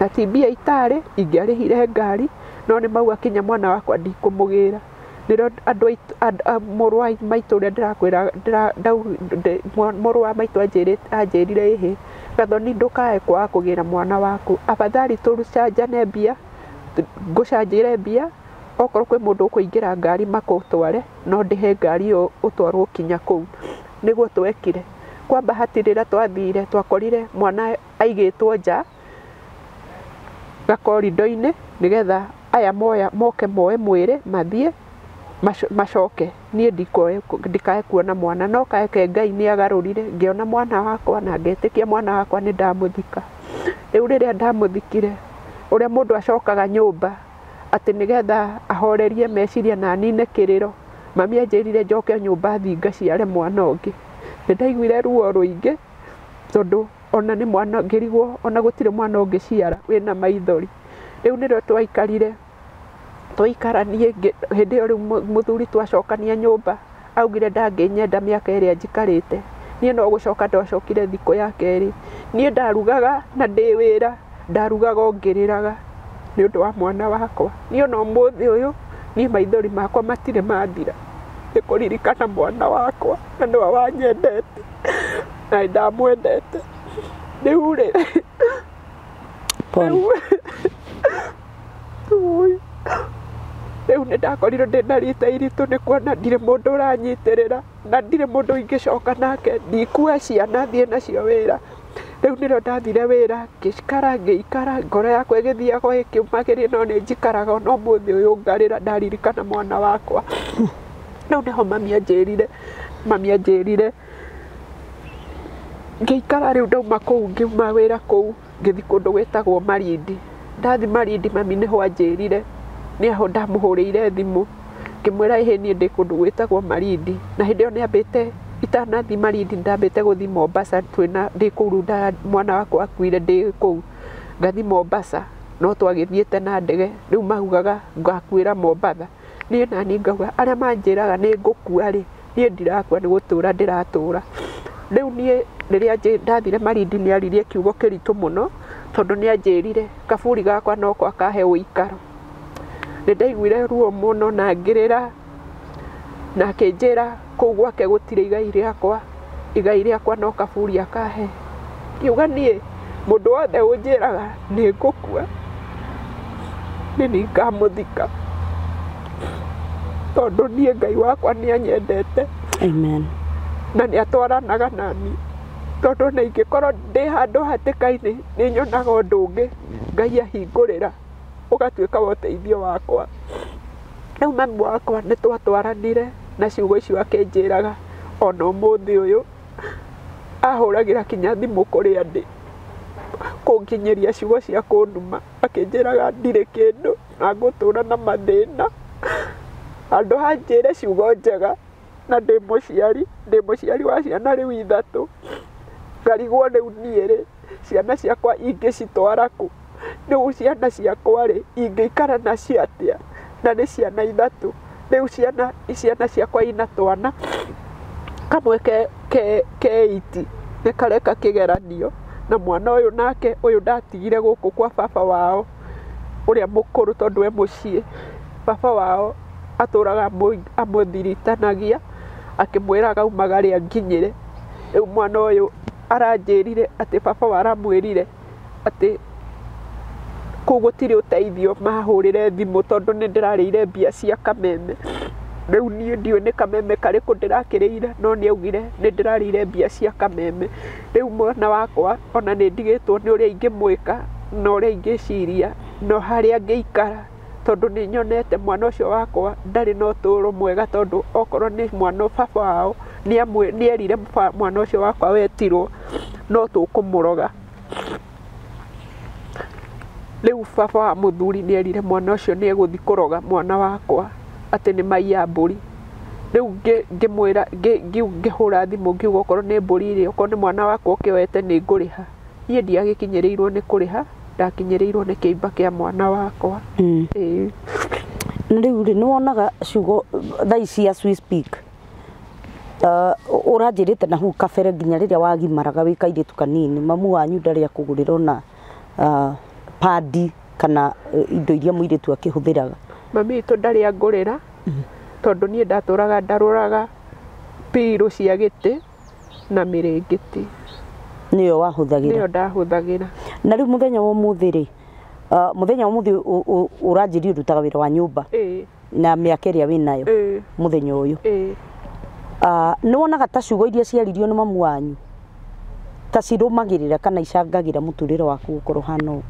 na ti mbia itarĩ ingĩarĩhire ngari no nĩ mauga kinya mwana wakwa ndikũmũgĩra. Nĩrĩo andũ mũrũ wa maitũ ũrĩa ndĩrakwĩra mũrũ wa maitũ anjĩrire ĩhĩ Gathoni ndũkae kwaga kũgĩra mwana waku, afadhali tũcanjane mbia, ngũcanjĩre mbia okorwo kwĩ mũndũ ũkũingĩra ngari makũtware no ndĩhe ngari ĩyo ũtwarwo kinya kũu. Nĩguo twekire. Kwa bahati rĩrĩa twathire twakorire mwana aigĩtwo nja gakorido-inĩ nĩgetha aya moke moe mwĩrĩ mathiĩ macoke niĩ ndikae kuona mwana no kaeke Ngai nĩ agarũrire ngĩona mwana wakwa na ngetĩkia mwana wakwa nĩ ndamũthika. Rĩu rĩrĩa ndamũthikire ũrĩa mũndũ acokaga nyũmba atĩ nĩgetha ahorerie meciria na anine kĩrĩro, mami anjĩrire njoke nyũmba thiĩ ngaciare mwana ũngĩ. Nĩ ndaiguire ruo rũingĩ tondũ ona nĩ mwana ngĩrigwo ona gũtirĩ mwana ũngĩciara wĩna maithori. Rĩu nĩrĩo twaikarire twaikara niĩ hĩndĩ ĩyo rĩu mũthuri twacokania nyũmba augire ndangĩnyenda mĩaka ĩrĩa njikarĩte, niĩ no gũcoka ndacokire thikũ ya kerĩ. Niĩ ndarugaga na ndĩ wĩra ndarugaga o ngĩrĩraga nĩ ũndũ wa mwana wakwa. Niĩ ona ũmũthĩ ũyũ niĩ maithori makwa matirĩ mathira nĩ kũririkana mwana wakwa na nĩwe wanyendete na nĩ ndamwendete. Rĩu rĩ rĩu nĩ ndakorirwo ndĩna rita iritũ nĩ kuona ndirĩ mũndũ ũranyitĩrĩra na ndirĩ mũndũ ingĩcoka nake, ndikua ciana thiĩ nacio wĩra. Rĩu nĩrĩo ndathire wĩra ngĩikara ngĩikara ngoro yakwa ĩgĩthiaga ĩkĩũmagĩria no nĩ njikaraga ona ũmũthĩ ũyũ ngarĩra ndaririkana mwana wakwa. Rĩu nĩho mami anjĩrire ngĩikara rĩu ndauma kũu ngiuma wĩra kũu ngĩthiĩ kũndũ gwĩtagwo Malindi. Ndathi Malindi mami nĩho anjĩrire nĩho ndamũhũrĩire thimũ ngĩmwĩra ĩhĩ niĩ ndĩ kũndũ gwĩtagwo Malindi na hĩndĩ ĩyo nĩambĩte itanathiĩ Malindi ndambĩte gũthiĩ Mombasa twĩna ndĩ kũu mwana wakwa akuire ndĩ kũu ngathiĩ Mombasa no twagĩthiĩte na ndege rĩu maugaga ngakuĩra Mombatha. Niĩ naniĩ ngauga arĩa manjĩraga nĩ ngũkua rĩ niĩ ndirakua nĩ gũtũra ndĩratũra. Rĩu niĩ rĩrĩa ndathire Malindi nĩ aririe kiugo kĩritũ mũno tondũ nĩ anjĩrire kaburi gakwa no akahe ũikaro. Nĩ ndaiguire ruo mũno na ngĩrĩra na akĩnjĩra kũu gwake gũtirĩ igai rĩakwa, igai rĩakwa no kaburi akahe. Ngiuga niĩ mũndũ wothe ũnjĩraga nĩ ngũkua nĩ niĩ ngamũthika tondũ niĩ Ngai wakwa nĩ anyendete. Amen. Na nĩ atwaranaga naniĩ tondũ ona ingĩkorwo ndĩ handũ hatĩka-inĩ nĩ nyonaga ũndũ ũngĩ Ngai ahingũrĩra ũgatuĩka wa ũteithio wakwa. Rĩu mami wakwa nĩ twatwaranire na ciugo icio akĩnjĩraga ona ũmũthĩ ũyũ ahũragĩra kinya thimũ kũrĩa ndĩ kũnginyĩria ciugo cia kũnduma akĩnjĩraga ndirĩ kĩndũ na ngũtũra na mathĩna handũ ha njĩre ciugo njega na ndĩ mũciari wa ciana rĩu ithatũ ngarigwo rĩu niĩ rĩ ciana ciakwa ingĩcitwara kũ rĩu ciana ciakwa rĩ ingĩikara nacio atĩa na nĩ ciana ithatũ rĩu ciana ciakwa ina twana kamwe ke 8 nĩ kareka kĩgeranio na mwana ũyũ nake ũyũ ndatigire gũkũ kwa baba wao ũrĩa mũkũrũ tondũ e mũciĩ baba wao atũraga amũthiritanagia akĩmwĩraga umagare anginyĩre rĩu mwana ũyũ aranjĩrire atĩ baba wa aramwĩrire atĩ kũu gũtirĩ ũteithio mahũrĩre thimũ tondũ nĩ ndĩrarĩire mbia cia kameme rĩu niĩ ndiũĩ nĩ kameme karĩkũ ndĩrakĩrĩire no nĩ augire nĩ ndĩrarĩire mbia cia kameme rĩu mwana wakwa ona nĩ ndigĩtwo nĩ ũrĩa ingĩmwĩka na ũrĩa ingĩciria no harĩa angĩikara tondũ nĩ nyonete mwana ũcio wakwa ndarĩ na ũtũũro mwega tondũ okorwo nĩ mwana baba wao nĩ erire mwana ũcio wakwa wetirwo no tũkũmũroga rĩu baba wa mũthuri nĩ erire mwana ũcio nĩ egũthiĩ kũroga mwana wakwa atĩ nĩ maiya mbũri rĩu ngĩmwĩra ngĩhũra thimũ ngiuga okorwo nĩ mbũri rĩ okorwo nĩ mwana wakwa ũkĩoete nĩ ngũrĩha niĩ ndiagĩkinyĩrĩirwo nĩ kũrĩha ndakinyĩrĩirwo nĩ kĩimba kĩa mwana wakwa. Na rĩu rĩ nĩ wonaga ciugo thaa ici as we speak ũranjĩrĩte na hau kabere nginya rĩrĩa wagimaraga wĩ kairĩtu kanini mamu wanyu ndarĩ akũgũrĩra ona padi kana indo iria mũirĩtu akĩhũthĩraga. Mami witũ ndarĩ angũrĩra tondũ niĩ ndatũraga ndarũraga pirũ cia gĩtĩ na mĩrĩngĩti nĩyo wahũthagĩra. Nĩyo ndahũthagĩra. Na rĩu mũthenya wa ũmũthĩ rĩ mũthenya wa ũmũthĩ ũranjĩria ũrutaga wĩra wa nyũmba na mĩaka ĩrĩa wĩnayo mũthenya ũyũ nĩ wonaga ta ciugo iria ciaririo nĩ mamu wanyu ta cirũmagĩrĩra kana icangagĩra mũtũrĩre waku gũkorwo hana ũũ?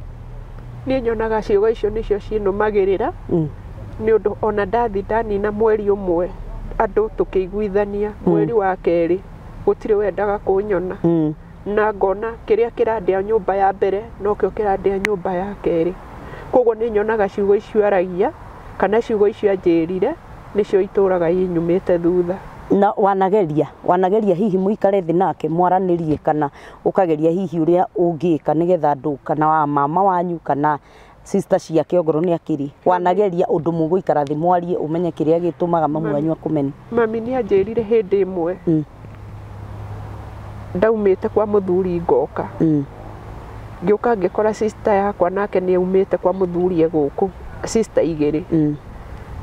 Niĩ nyonaga ciugo icio nĩcio cinũmagĩrĩra nĩ ũndũ ona ndathi ndanina mweri ũmwe andũ tũkĩiguithania mweri wa kerĩ gũtirĩ wendaga kũnyona na ngona kĩrĩa kĩrandĩa nyũmba ya mbere nokĩo kĩrandĩa nyũmba ya kerĩ koguo nĩ nyonaga ciugo icio aragia kana ciugo icio anjĩrire nĩcio itũraga inyumĩte thutha. Na wanageria hihi mũikare thĩ nake mwaranĩrie kana ũkageria hihi ũrĩa ũngĩka nĩgetha andũ kana wa mama wanyu kana sister ciake ongorwo nĩ akĩrĩ wanageria ũndũ mũgũikara thĩ mwarie ũmenye kĩrĩa gĩtũmaga mamu wanyu akũmene? Mami nĩ anjĩrire hĩndĩ ĩmwe ndaumĩte kwa mũthuri ngoka ngĩũka ngĩkora sister yakwa nake nĩ aumĩte kwa mũthuri e gũkũ sister igĩrĩ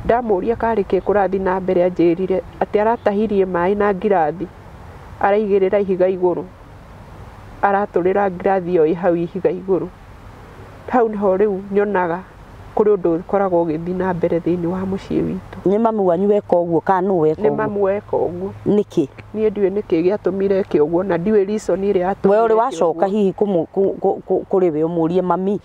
ndamũria karĩ kĩ kũrathiĩ na mbere anjĩrire atĩ aratahirie maĩ na ngirathi araigĩrĩra ihiga igũrũ aratũrĩra ngirathi ĩyo ĩ hau ihiga igũrũ hau nĩho rĩu nyonaga kũrĩ ũndũ ũkoragwo ũgĩthiĩ na mbere thĩinĩ wa mũciĩ witũ. Nĩ mami wanyu weka ũguo kana nũ weka ũguo? Nĩ mamu weka ũguo. Nĩkĩ? Niĩ ndiũĩ nĩkĩ gĩatũmire eke ũguo na ndiũĩ reason ĩrĩa yatũmire. We ũrĩ wacoka hihi kũrĩ we ũmũrie mami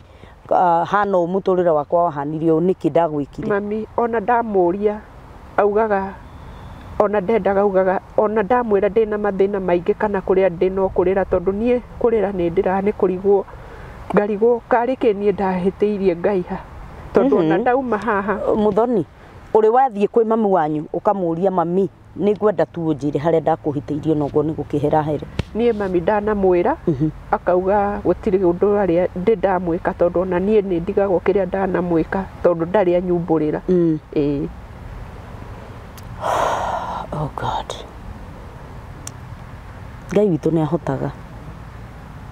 hana ũũ mũtũrĩre wakwa wahanire ũũ nĩkĩ ndagwĩkire? Mami ona ndamũria augaga ona ndendaga augaga ona ndamwĩra ndĩna mathĩna maingĩ kana kũrĩa ndĩ no kũrĩra tondũ niĩ kũrĩra nĩ ndĩraga nĩ kũrigwo ngarigwo karĩ kĩ niĩ ndahĩtĩirie Ngai ha tondũ ona ndauma haha. Muthoni ũrĩ wathiĩ kwĩ mami wanyu ũkamũria mami nĩ ngwenda tu ũnjĩre harĩa ndakũhĩtĩirie noguo nĩ gũkĩhera here? Niĩ mami ndanamwĩra akauga gũtirĩ ũndũ arĩa ndĩ ndamwĩka tondũ ona niĩ nĩ ndigagwo kĩrĩa ndanamwĩka tondũ ndarĩ anyumbũrĩra. Ĩĩ. Oh God. Ngai witũ nĩ ahotaga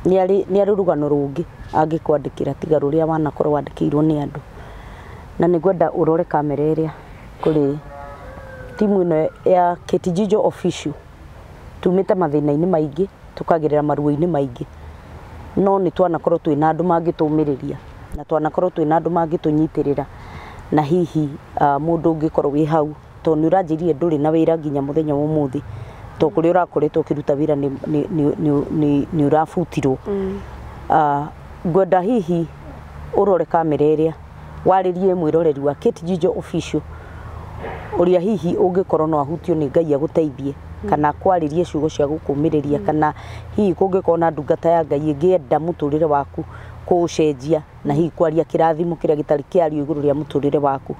nĩ arĩ rũgano rũngĩ angĩkwandĩkĩra tiga rũrĩa wanakorwo wandĩkĩirwo nĩ andũ na nĩ ngwenda ũrore kamera ĩrĩa kũrĩ timu ĩno ya Kate Njijo Official tumĩte mathĩna-inĩ maingĩ tũkagerera maruo-inĩ maingĩ no nĩ twanakorwo twĩna andũ mangĩtũmĩrĩria na twanakorwo twĩna andũ mangĩtũnyitĩrĩra na hihi mũndũ ũngĩkorwo wĩ hau tondũ nĩ ũranjĩrire ndũrĩ na wĩra nginya mũthenya wa ũmũthĩ tondũ kũrĩa ũrakoretwo ũkĩruta wĩra nĩ ũrabutirwo. Ngwenda hihi ũrore kamera ĩrĩa Warĩrie mwĩroreri wa Kate Jijo Official ũrĩa hihi ũngĩkorwo no ahutio nĩ Ngai agũteithie, kana kwarĩrie ciugo cia gũkũmĩrĩria, kana hihi kũngĩkorwo na ndungata ya Ngai ĩngĩenda mũtũrĩre waku kũũcenjia, na hihi kwaria kĩrathimo kĩrĩa gĩtarĩ kĩario igũrũ rĩa mũtũrĩre waku.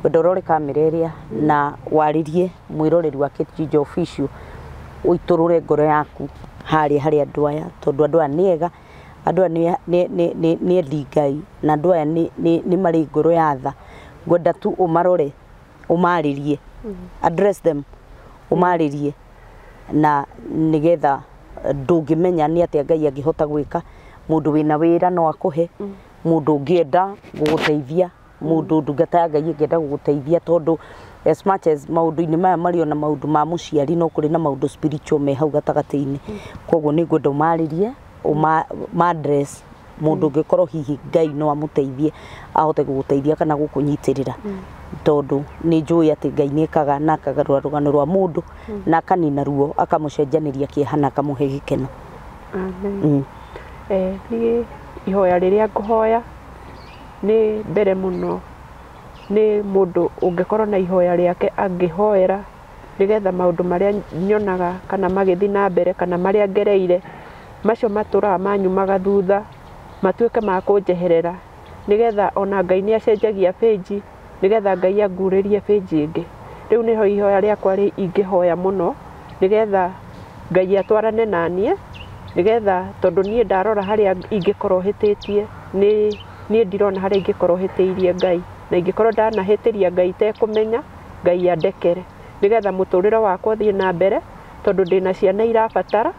Wenda ũrore kamera ĩrĩa na warĩrie mwĩroreri wa Kate Jijo Official, ũitũrũre ngoro yaku harĩa harĩ andũ aya, tondũ andũ aya nĩ ega, andũ aya nĩ endi Ngai, na andũ aya nĩ marĩ ngoro ya tha. Ngwenda tu ũmarore, ũmarĩrie, address them, ũmarĩrie, na nĩgetha ndũngĩmenya nĩ atĩa Ngai angĩhota gwĩka. Mũndũ wĩna wĩra no akũhe, mũndũ ũngĩenda gũgũteithia, mũndũ ndungata ya Ngai ĩngĩenda gũgũteithia, tondũ as much as maũndũ-inĩ maya marĩ ona maũndũ ma mũciari, no kũrĩ na maũndũ spiritual me hau gatagatĩ-inĩ. Koguo nĩ ngwenda ũmarĩrie, ũma-address mũndũ ũngĩkorwo hihi Ngai no amũteithie ahote gũgũteithia kana gũkũnyitĩrĩra, tondũ nĩ njũĩ atĩ Ngai nĩ ekaga na akagarũra rũgano rwa mũndũ, na akanina ruo, akamũcenjanĩria kĩeha na akamũhe gĩkeno. Amen. Niĩ ihoya rĩrĩa ngũhoya nĩ mbere mũno nĩ mũndũ ũngĩkorwo na ihoya rĩake angĩhoera nĩgetha maũndũ marĩa nyonaga kana magĩthiĩ na mbere kana marĩa ngereire macio matũraga manyumaga thutha matuĩke ma kũnjeherera, nĩgetha ona Ngai nĩ acenjagia page, nĩgetha Ngai angurĩrie page ĩngĩ. Rĩu nĩho ihoya rĩakwa ingĩhoya mũno, nĩgetha Ngai atwarane na niĩ, nĩgetha tondũ niĩ ndarora harĩa ingĩkorwo hĩtĩtie, niĩ ndirona harĩa ingĩkorwo hĩtĩirie Ngai, na ingĩkorwo ndanahĩtĩria Ngai itekũmenya, Ngai andekere, nĩgetha mũtũrĩre wakwa ũthiĩ na mbere, tondũ ndĩna ciana irabatara,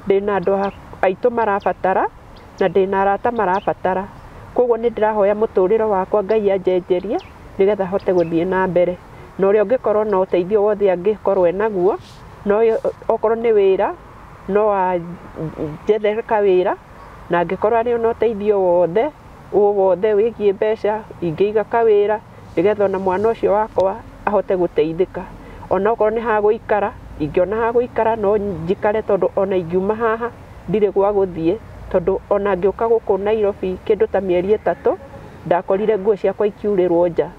ndĩna andũ aitũ marabatara, na ndĩna arata marabatara. Koguo nĩ ndĩrahoya mũtũrĩre wakwa Ngai anjenjerie, nĩgetha hote gũthiĩ na mbere. Na ũrĩa ũngĩkorwo na ũteithio wothe angĩkorwo enaguo, no okorwo nĩ wĩra no anjethere kawĩra, na angĩkorwo arĩ na ũteithio wothe wothe wĩgiĩ mbeca ingĩiga kawĩra, nĩgetha ona mwana ũcio wakwa ahote gũteithĩka. Ona okorwo nĩ ha gũikara, ingĩona ha gũikara no njikare, tondũ ona ingiuma haha ndirĩ gwa gũthiĩ, tondũ ona ngĩũka gũkũ Nairobi kĩndũ ta mĩeri 3 ndakorire nguo ciakwa ikiurĩrwo nja.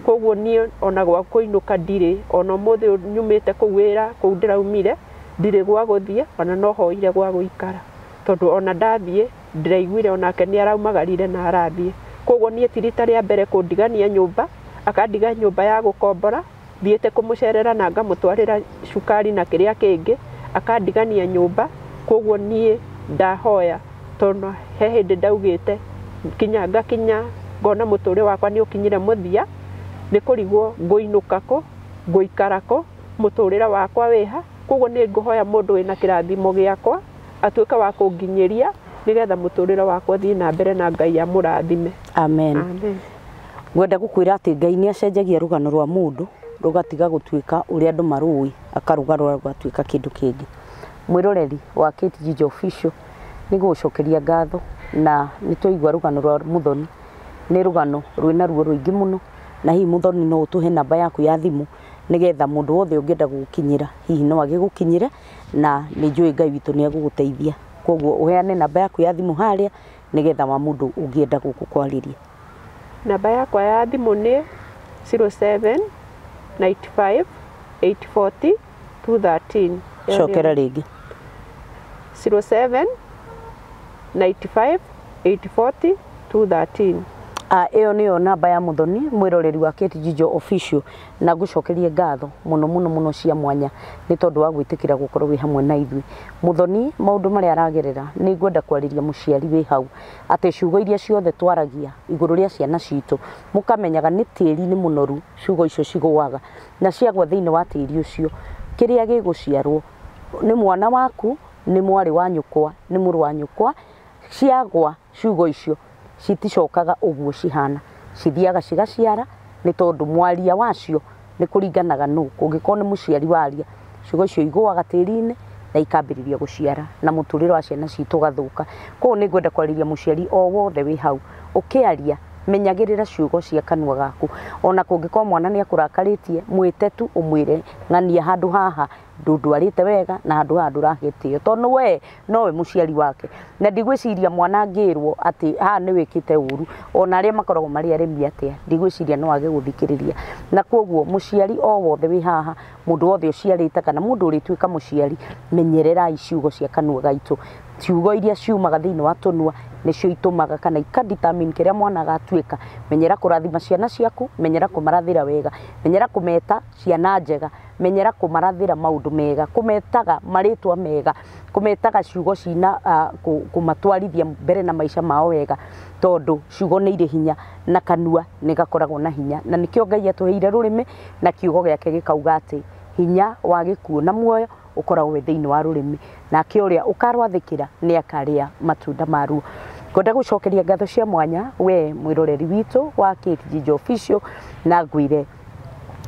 Koguo niĩ ona gwa kũinũka ndirĩ, ona ũmũthĩ nyumĩte kũu wĩra kũu ndĩraumire ndirĩ gwa gũthiĩ, ona no hoire gwa gũikara, tondũ ona ndathiĩ ndĩraiguire onake nĩ araumagarire na arathiĩ. Koguo niĩ ti rita rĩa mbere kũndigania nyũmba, akandiga nyũmba ya gũkombora, thiĩte kũmũcerera na ngamũtwarĩra cukari na kĩrĩa kĩngĩ, akandigania nyũmba. Koguo niĩ ndahoya, tondũ he hĩndĩ ndaugĩte kinya ngakinya ngona mũtũrĩre wakwa nĩ ũkinyire mũthia, nĩ kũrigwo ngũinũka kũ, ngũikara kũ, mũtũrĩre wakwa wĩha. Koguo nĩ ngũhoya mũndũ wĩna kĩrathimo gĩakwa atuĩke wa kũnginyĩria, nĩgetha mũtũrĩre wakwa ũthiĩ na mbere na Ngai amũrathime. Amen. Amen. Ngwenda gũkwĩra atĩ Ngai nĩ acenjagia rũgano rwa mũndũ rũgatiga gũtuĩka ũrĩa andũ marũĩ, akarũgarũra rũgatuĩka kĩndũ kĩngĩ. Mwĩroreri wa Kate Jijo Official, nĩ gũgũcokeria ngatho, na nĩ twaigua rũgano rwa Muthoni, nĩ rũgano rwĩna ruo rũingĩ mũno, na hihi Muthoni no ũtũhe namba yaku ya thimũ nĩgetha mũndũ wothe ũngĩenda gũgũkinyĩra hihi no agĩgũkinyĩre, na nĩ njũĩ Ngai witũ nĩ egũgũteithia. Koguo ũheane namba yaku ya thimũ harĩa nĩgetha wa mũndũ ũngĩenda gũkũkwarĩria. Namba yakwa ya thimũ nĩ 07 95 840 213. Cokera rĩngĩ. 07 95 840 213. Ĩyo nĩyo namba ya Muthoni mwĩroreri wa Kate Jijo Official, na ngũcokerie ngatho mũno mũno mũno cia mwanya nĩ tondũ wa gwĩtĩkĩra gũkorwo wĩ hamwe na ithuĩ. Muthoni maũndũ marĩa aragerera nĩ ngwenda kwarĩria mũciari wĩ hau atĩ ciugo iria ciothe twaragia igũrũ rĩa ciana citũ mũkamenyaga nĩ tĩri nĩ mũnoru, ciugo icio cigũaga na ciagwa thĩinĩ wa tĩri ũcio, kĩrĩa gĩgũciarwo nĩ mwana waku, nĩ mwarĩ wa nyũkwa, nĩ mũrũ wa nyũkwa, ciagwa ciugo icio citicokaga ũguo cihana, cithiaga cigaciara nĩ tondũ mwaria wacio nĩ kũringanaga nũ. Kũngĩkorwo nĩ mũciari waria, ciugo icio igũaga tĩri-inĩ na ikambĩrĩria gũciara na mũtũrĩre wa ciana citũ ũgathũka. Koguo nĩ ngwenda kwarĩria mũciari o wothe wĩ hau, ũkĩaria Menyagĩrĩra ciugo cia kanua gaku. Ona kũngĩkorwo mwana nĩ akũrakarĩtie, mwĩte tu ũmwĩre ng'ania handũ haha ndũndwarĩte wega na handũ haha ndũrahĩtio, tondũ we nowe mũciari wake. Na ndigwĩciria mwana angĩrwo atĩ haha nĩ wĩkĩte ũru, ona arĩa makoragwo marĩ aremi atĩa, ndigwĩciria no age gũthikĩrĩria. Na koguo mũciari o wothe wĩ haha, mũndũ wothe ũciarĩte kana mũndũ ũrĩtuĩka mũciari, menyererai ciugo cia kanua gaitũ. Ciugo iria ciumaga thĩinĩ wa tũnua nĩcio itũmaga kana ika determine kĩrĩa mwana agatuĩka. Menyera kũrathima ciana ciaku, menyera kũmarathĩra wega, menyera kũmeta ciana njega, menyera kũmarathĩra maũndũ mega, kũmetaga marĩtwa mega, kũmetaga ciugo cina kũmatwarithia mbere na maica mao wega, tondũ ciugo nĩ irĩ hinya na kanua nĩ gakoragwo na hinya. Na nĩkĩo Ngai atũheire rũrĩmĩ na kiugo gĩake gĩkauga atĩ hinya wa gĩkuũ na muoyo ũkoragwo wĩ thĩinĩ wa rũrĩmĩ, nake ũrĩa ũkarwathĩkĩra nĩ akarĩa matunda maruo. Ngwenda gũcokeria ngatho cia mwanya we mwĩroreri witũ wa Kate Njijo Official, na ngwĩre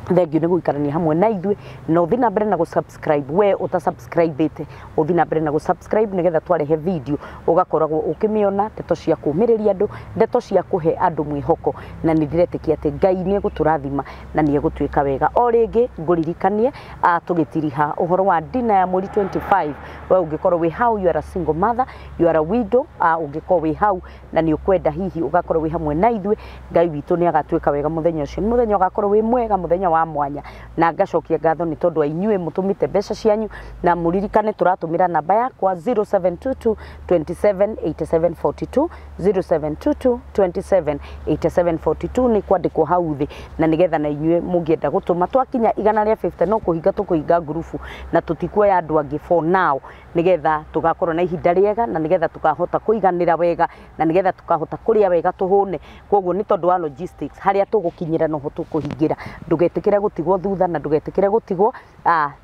thengiũ nĩ gũikarania hamwe na ithuĩ, na ũthiĩ na mbere na gũ-subscribe. We ũta-subscribe-ĩte, ũthiĩ na mbere na gũ-subscribe nĩgetha twarehe video ũgakoragwo ũkĩmĩona, ndeto cia kũũmĩrĩria andũ, ndeto cia kũhe andũ mwĩhoko, na nĩ ndĩretĩkia atĩ Ngai nĩ egũtũrathima na nĩ egũtuĩka wega. O rĩngĩ ngũririkanie tũgĩtiriha ũhoro wa dinner ya mweri 25, we ũngĩkorwo wĩ hau, you are a single mother, you are a widow, ũngĩkorwo wĩ hau na nĩ ũkwenda hihi ũgakorwo wĩ hamwe na ithuĩ, Ngai witũ nĩ agatuĩka wega mũthenya ũcio. Nĩ mũthenya ũgakorwo wĩ mwega, mũthenya wa mwanya. Na ngacokia ngatho nĩ tondũ wa inyuĩ mũtũmĩte mbeca cianyu, na mũririkane tũratũmĩra namba yakwa 0722 27 87 42, 0722 27 87 42 nĩ kwandĩkwo hau thĩ, na nĩgetha na inyuĩ mũngĩenda gũtũma twakinya 150 no kũhinga tũkũhinga ngurubu na tũtikuoya andũ angĩ for now, nĩgetha tũgakorwo na ihinda rĩega, na nĩgetha tũkahota kũiganĩra wega, na nĩgetha tũkahota kũrĩa wega tũhũne. Koguo nĩ tondũ wa logistics harĩa tũgũkinyĩra noho tũkũhingĩra. Ndũgetĩkĩre gũtigwo thutha na ndũgetĩkĩre gũtigwo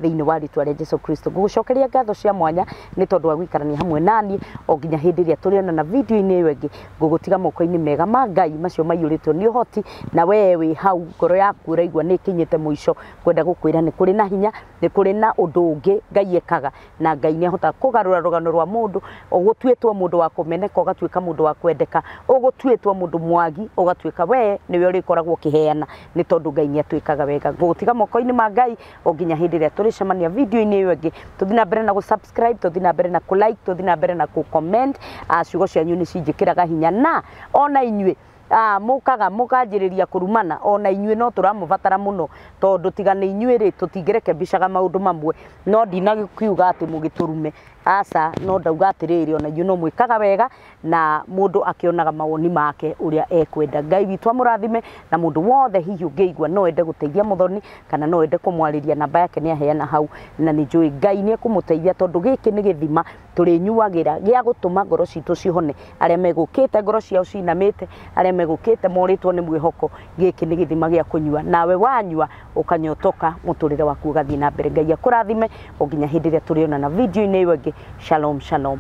thĩinĩ wa rĩtwa rĩa Jesu Kristo. Ngũgũcokeria ngatho cia mwanya nĩ tondũ wa gũikarania hamwe naniĩ o nginya hĩndĩ ĩrĩa tũrĩonana video-inĩ ĩyo ĩngĩ. Ngũgũtiga moko-inĩ mega ma Ngai macio maiyũrĩtwo nĩ ũhoti, na we wĩ hau ngoro yaku ũraigua nĩ ĩkinyĩte mũico, ngwenda gũkwĩra nĩ kũrĩ na hinya, nĩ kũrĩ na ũndũ ũngĩ Ngai ekaga, na Ngai nĩ ahotaga kũgarũra rũgano rwa mũndũ. Ũgũtuĩtwo mũndũ wa kũmeneka ũgatuĩka mũndũ wa kwendeka, ũgũtuĩtwo mũndũ mwagi ũgatuĩka we nĩwe ũrĩkoragwo ũkĩheana, nĩ tondũ Ngai nĩ atwĩkaga wega. Ngũgũtiga moko-inĩ ma Ngai o nginya hĩndĩ ĩrĩa tũrĩcemania video-inĩ ĩyo ĩngĩ. Tũthiĩ na mbere na gũ-subscribe, tũthiĩ na mbere na kũ-like, tũthiĩ na mbere na kũ-comment. Ciugo cianyu nĩ cinjĩkĩraga hinya, na ona inyuĩ mũkaga mũkanjĩrĩria kũrumana, ona inyuĩ no tũramũbatara mũno, tondũ tiga nĩ inyuĩ rĩ tũtingĩrekembicaga maũndũ mamwe. No ndinakiuga atĩ mũgĩtũrume, aca, no ndauga atĩrĩrĩ, ona inyuĩ no mwĩkaga wega na mũndũ akĩonaga mawoni make ũrĩa ekwenda. Ngai witũ amũrathime, na mũndũ wothe hihi ũngĩigua no ende gũteithia Muthoni kana no ende kũmwarĩria, namba yake nĩ aheana hau, na nĩ njũĩ Ngai nĩ ekũmũteithia, tondũ gĩkĩ nĩ gĩthima tũrĩnyuagĩra gĩa gũtũma ngoro citũ cihone. Arĩa megũkĩte ngoro ciao cinamĩte, arĩa megũkĩte morĩtwo nĩ mwĩhoko, gĩkĩ nĩ gĩthima gĩa kũnyua, nawe wanyua ũkanyotoka, mũtũrĩre waku ũgathiĩ na mbere. Ngai akũrathime o nginya hĩndĩ ĩrĩa tũrĩonana video-inĩ ĩyo ĩngĩ. Shalom, shalom.